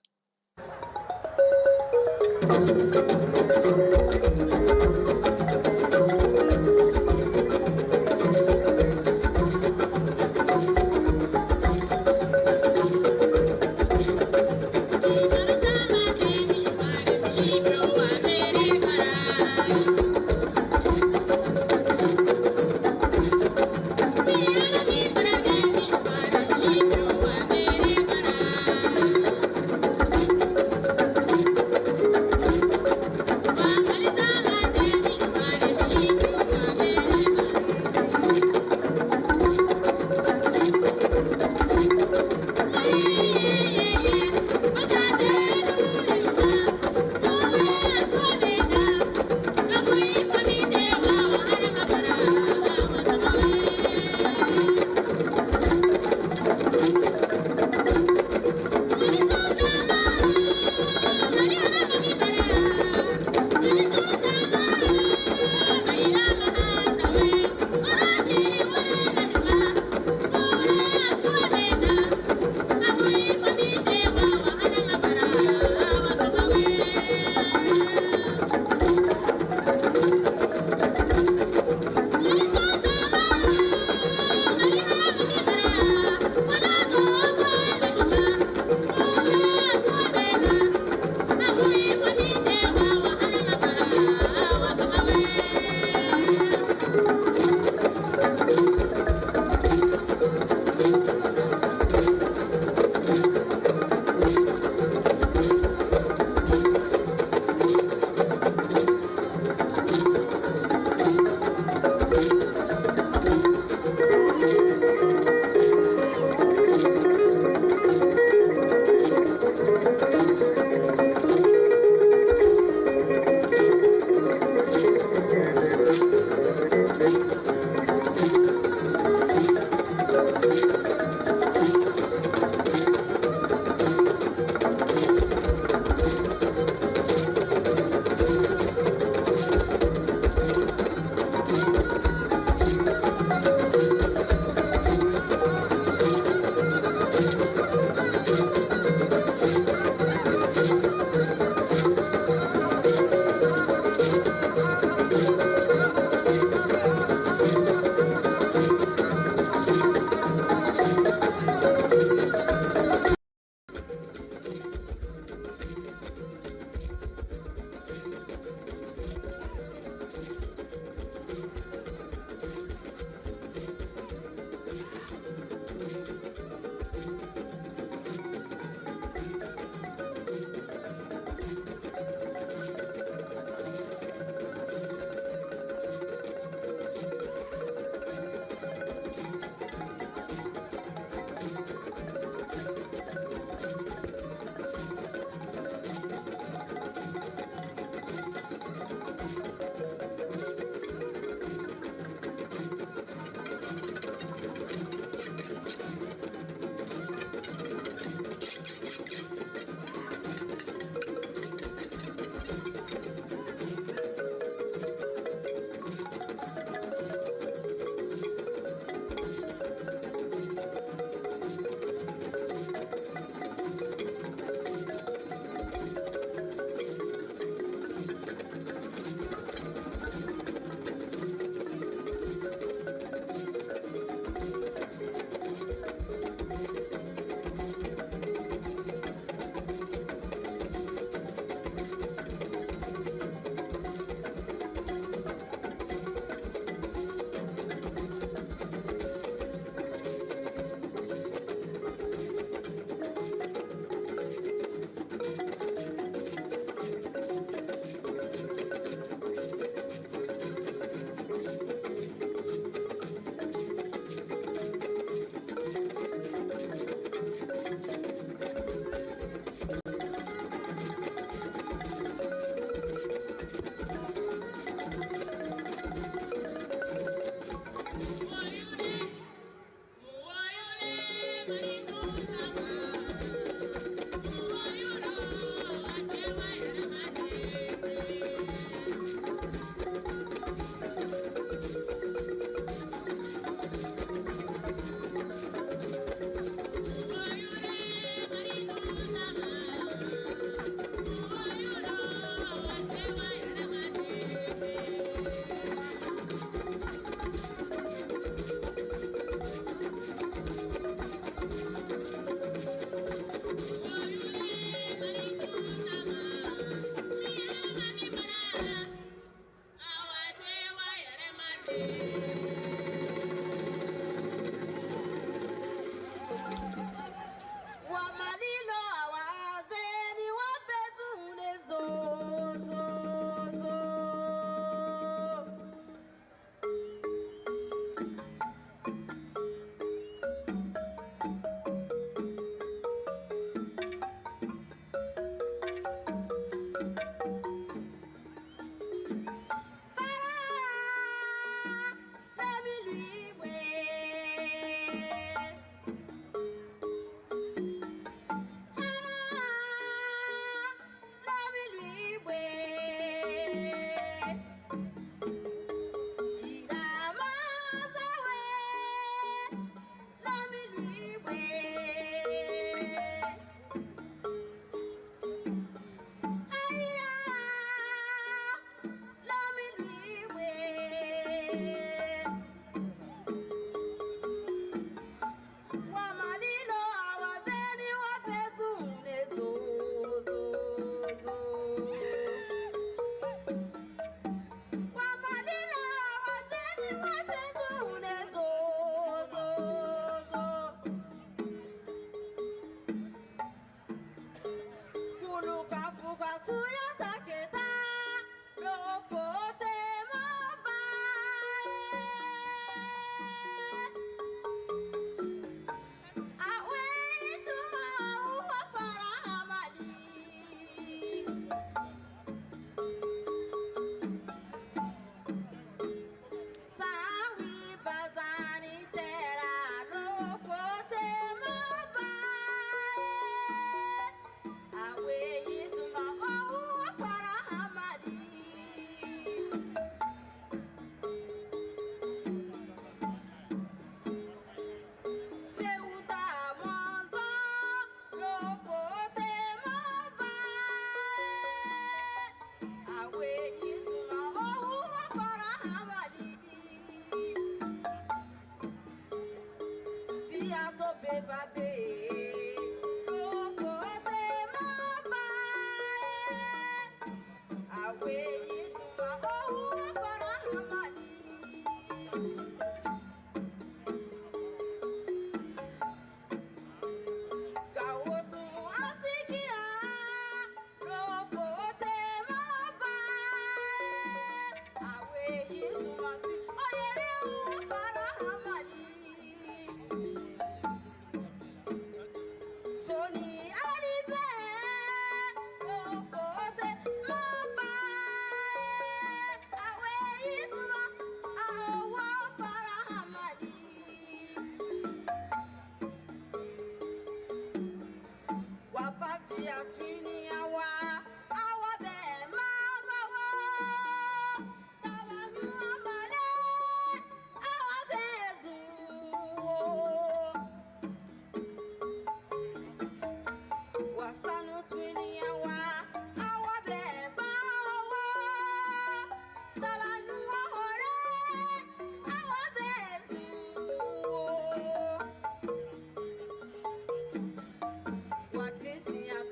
What is in your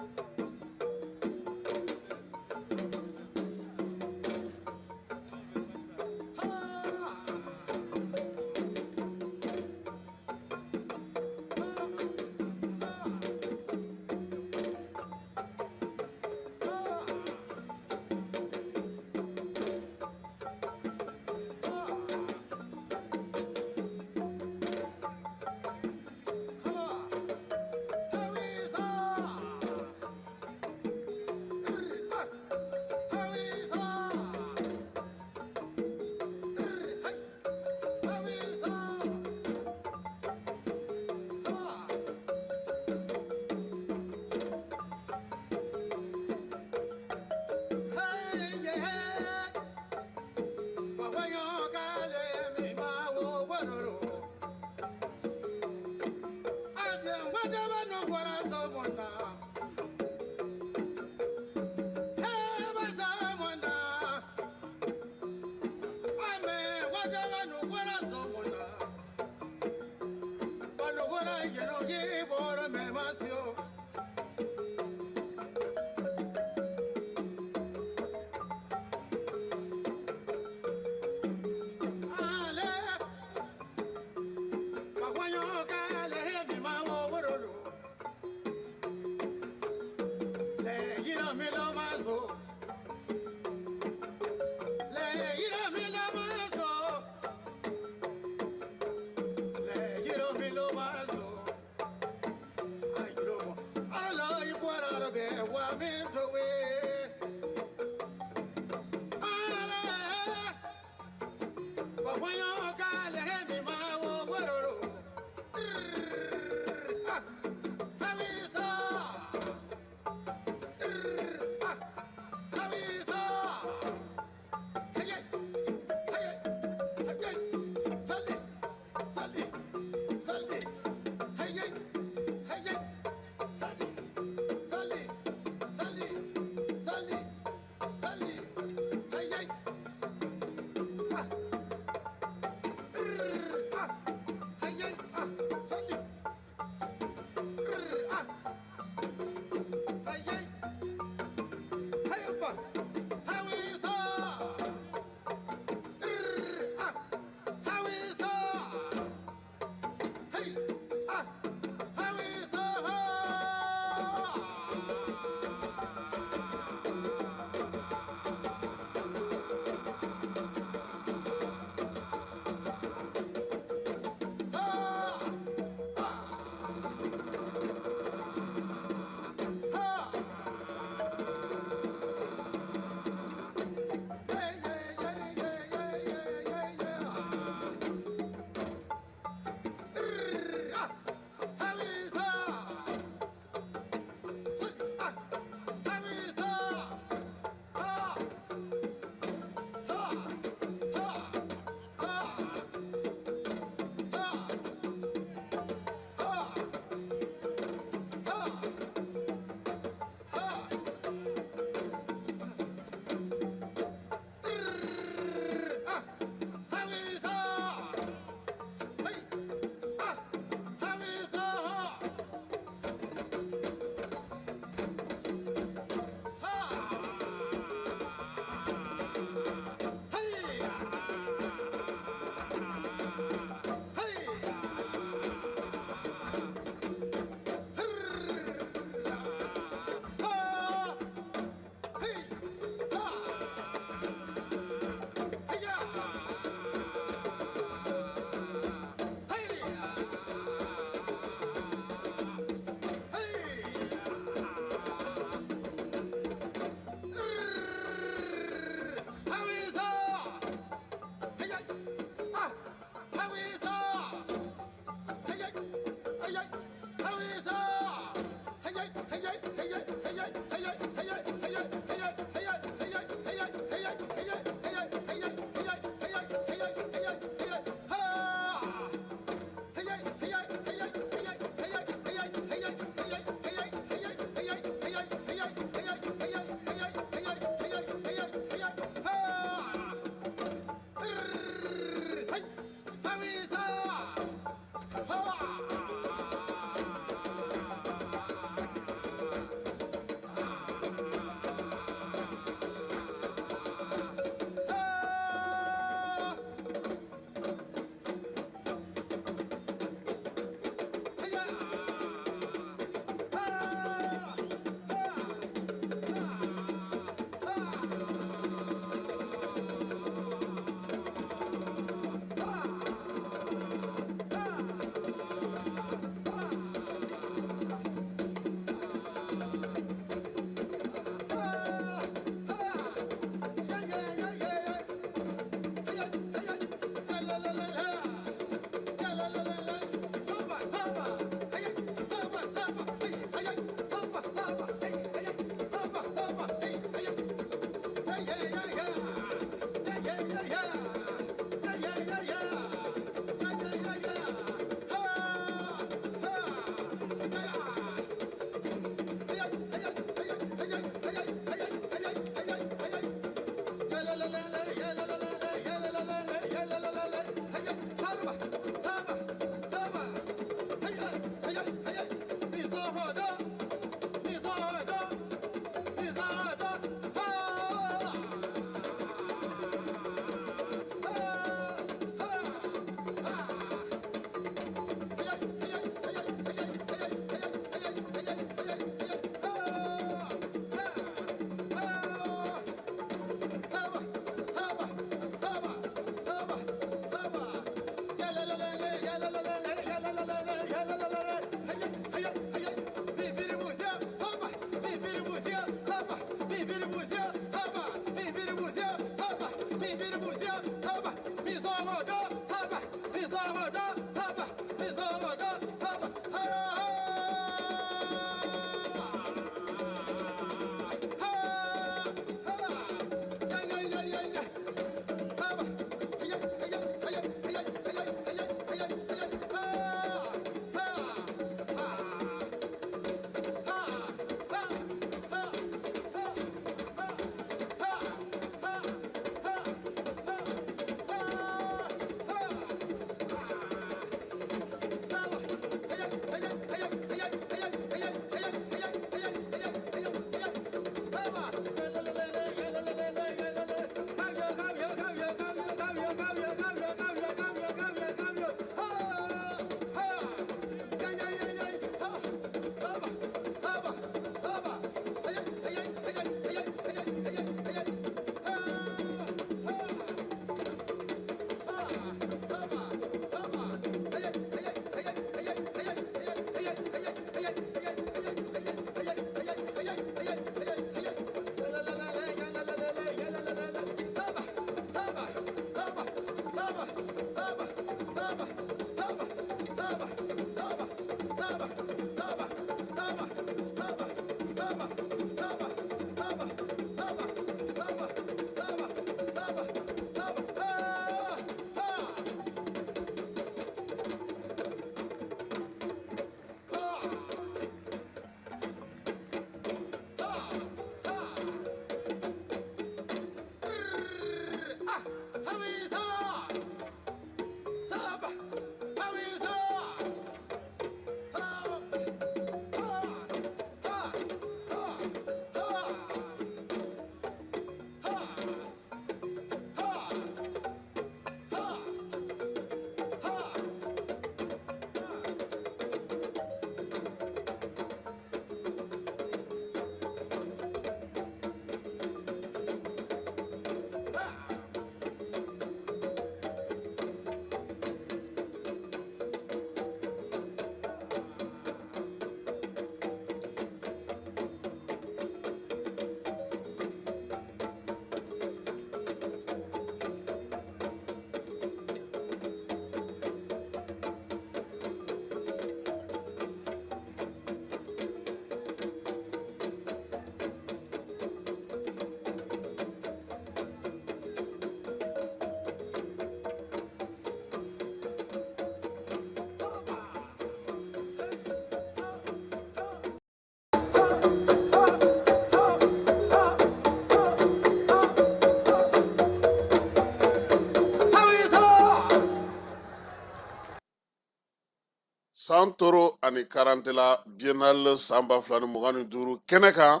San toro ani karantela biennale san 2025 kɛnɛ kan,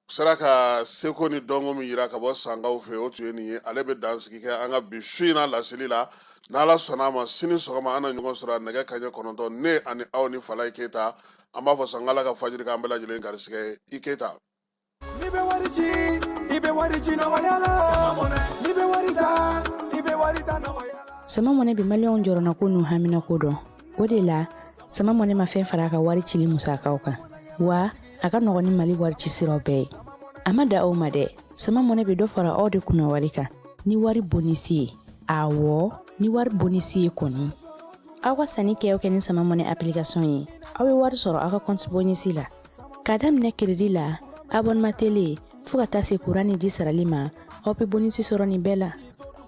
u sera ka seko ni dɔnko min yira ka bɔ sankaw fɛ, o tun ye nin ye. Ale bɛ dansigi kɛ an ka bi su in na laseli la. N'Ala sɔnna a ma, sini sɔgɔma an na ɲɔgɔn sɔrɔ a nɛgɛ kaɲɛ 9, ne ani aw ni Falayi Keyita. An b'a fɔ san Ala ka fajiri k'an bɛɛ lajɛlen garisɛgɛ ye. I Keyita. N'i bɛ wari ci, i bɛ wari ci nɔgɔya la. N'i bɛ wari ta, i bɛ wari ta nɔgɔya la. Sama Mɔnɛ bɛ maliyɛnw jɔrɔnako n'u haminako dɔn. O de la, Sama Mɔnɛ ma fɛn fara a ka wari cili musakaw kan, wa a ka nɔgɔn ni Mali wari ci siraw bɛɛ ye. A ma da aw ma dɛ, Sama Mɔnɛ bɛ dɔ fara aw de kunna wari kan ni wari bonisi ye. Awɔ, ni wari bonisi ye kɔni. Aw ka sanni kɛ o kɛ ni Sama Mɔnɛ application ye, aw bɛ wari sɔrɔ aw ka compte bonisi la. K'a daminɛ crédit la, abonnement télé, fo ka taa se kuran ni ji sarali ma, aw bɛ bonisi sɔrɔ nin bɛɛ la.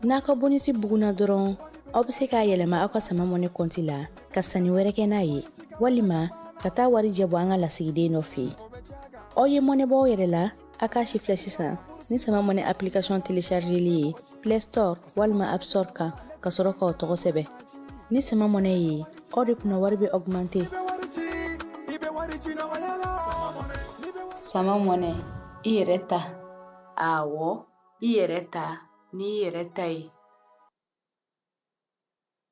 N'a ka bonisi bugunna dɔrɔn, aw bɛ se k'a yɛlɛma aw ka Sama Mɔnɛ kɔnti la ka sanni wɛrɛ kɛ n'a ye, walima ka taa wari jɛ bɔ an ka lasigiden dɔ fɛ yen. Aw ye mɔnɛ bɔ aw yɛrɛ la, a k'a si filɛ sisan ni Sama Mɔnɛ application téléchargeli ye Play Store walima App Store kan, ka sɔrɔ k'aw tɔgɔ sɛbɛn. Ni Sama Mɔnɛ ye, aw de kunna wari bɛ augmenter. Sama Mɔnɛ, i yɛrɛ ta. Awɔ, i yɛrɛ ta n'i yɛrɛ ta ye.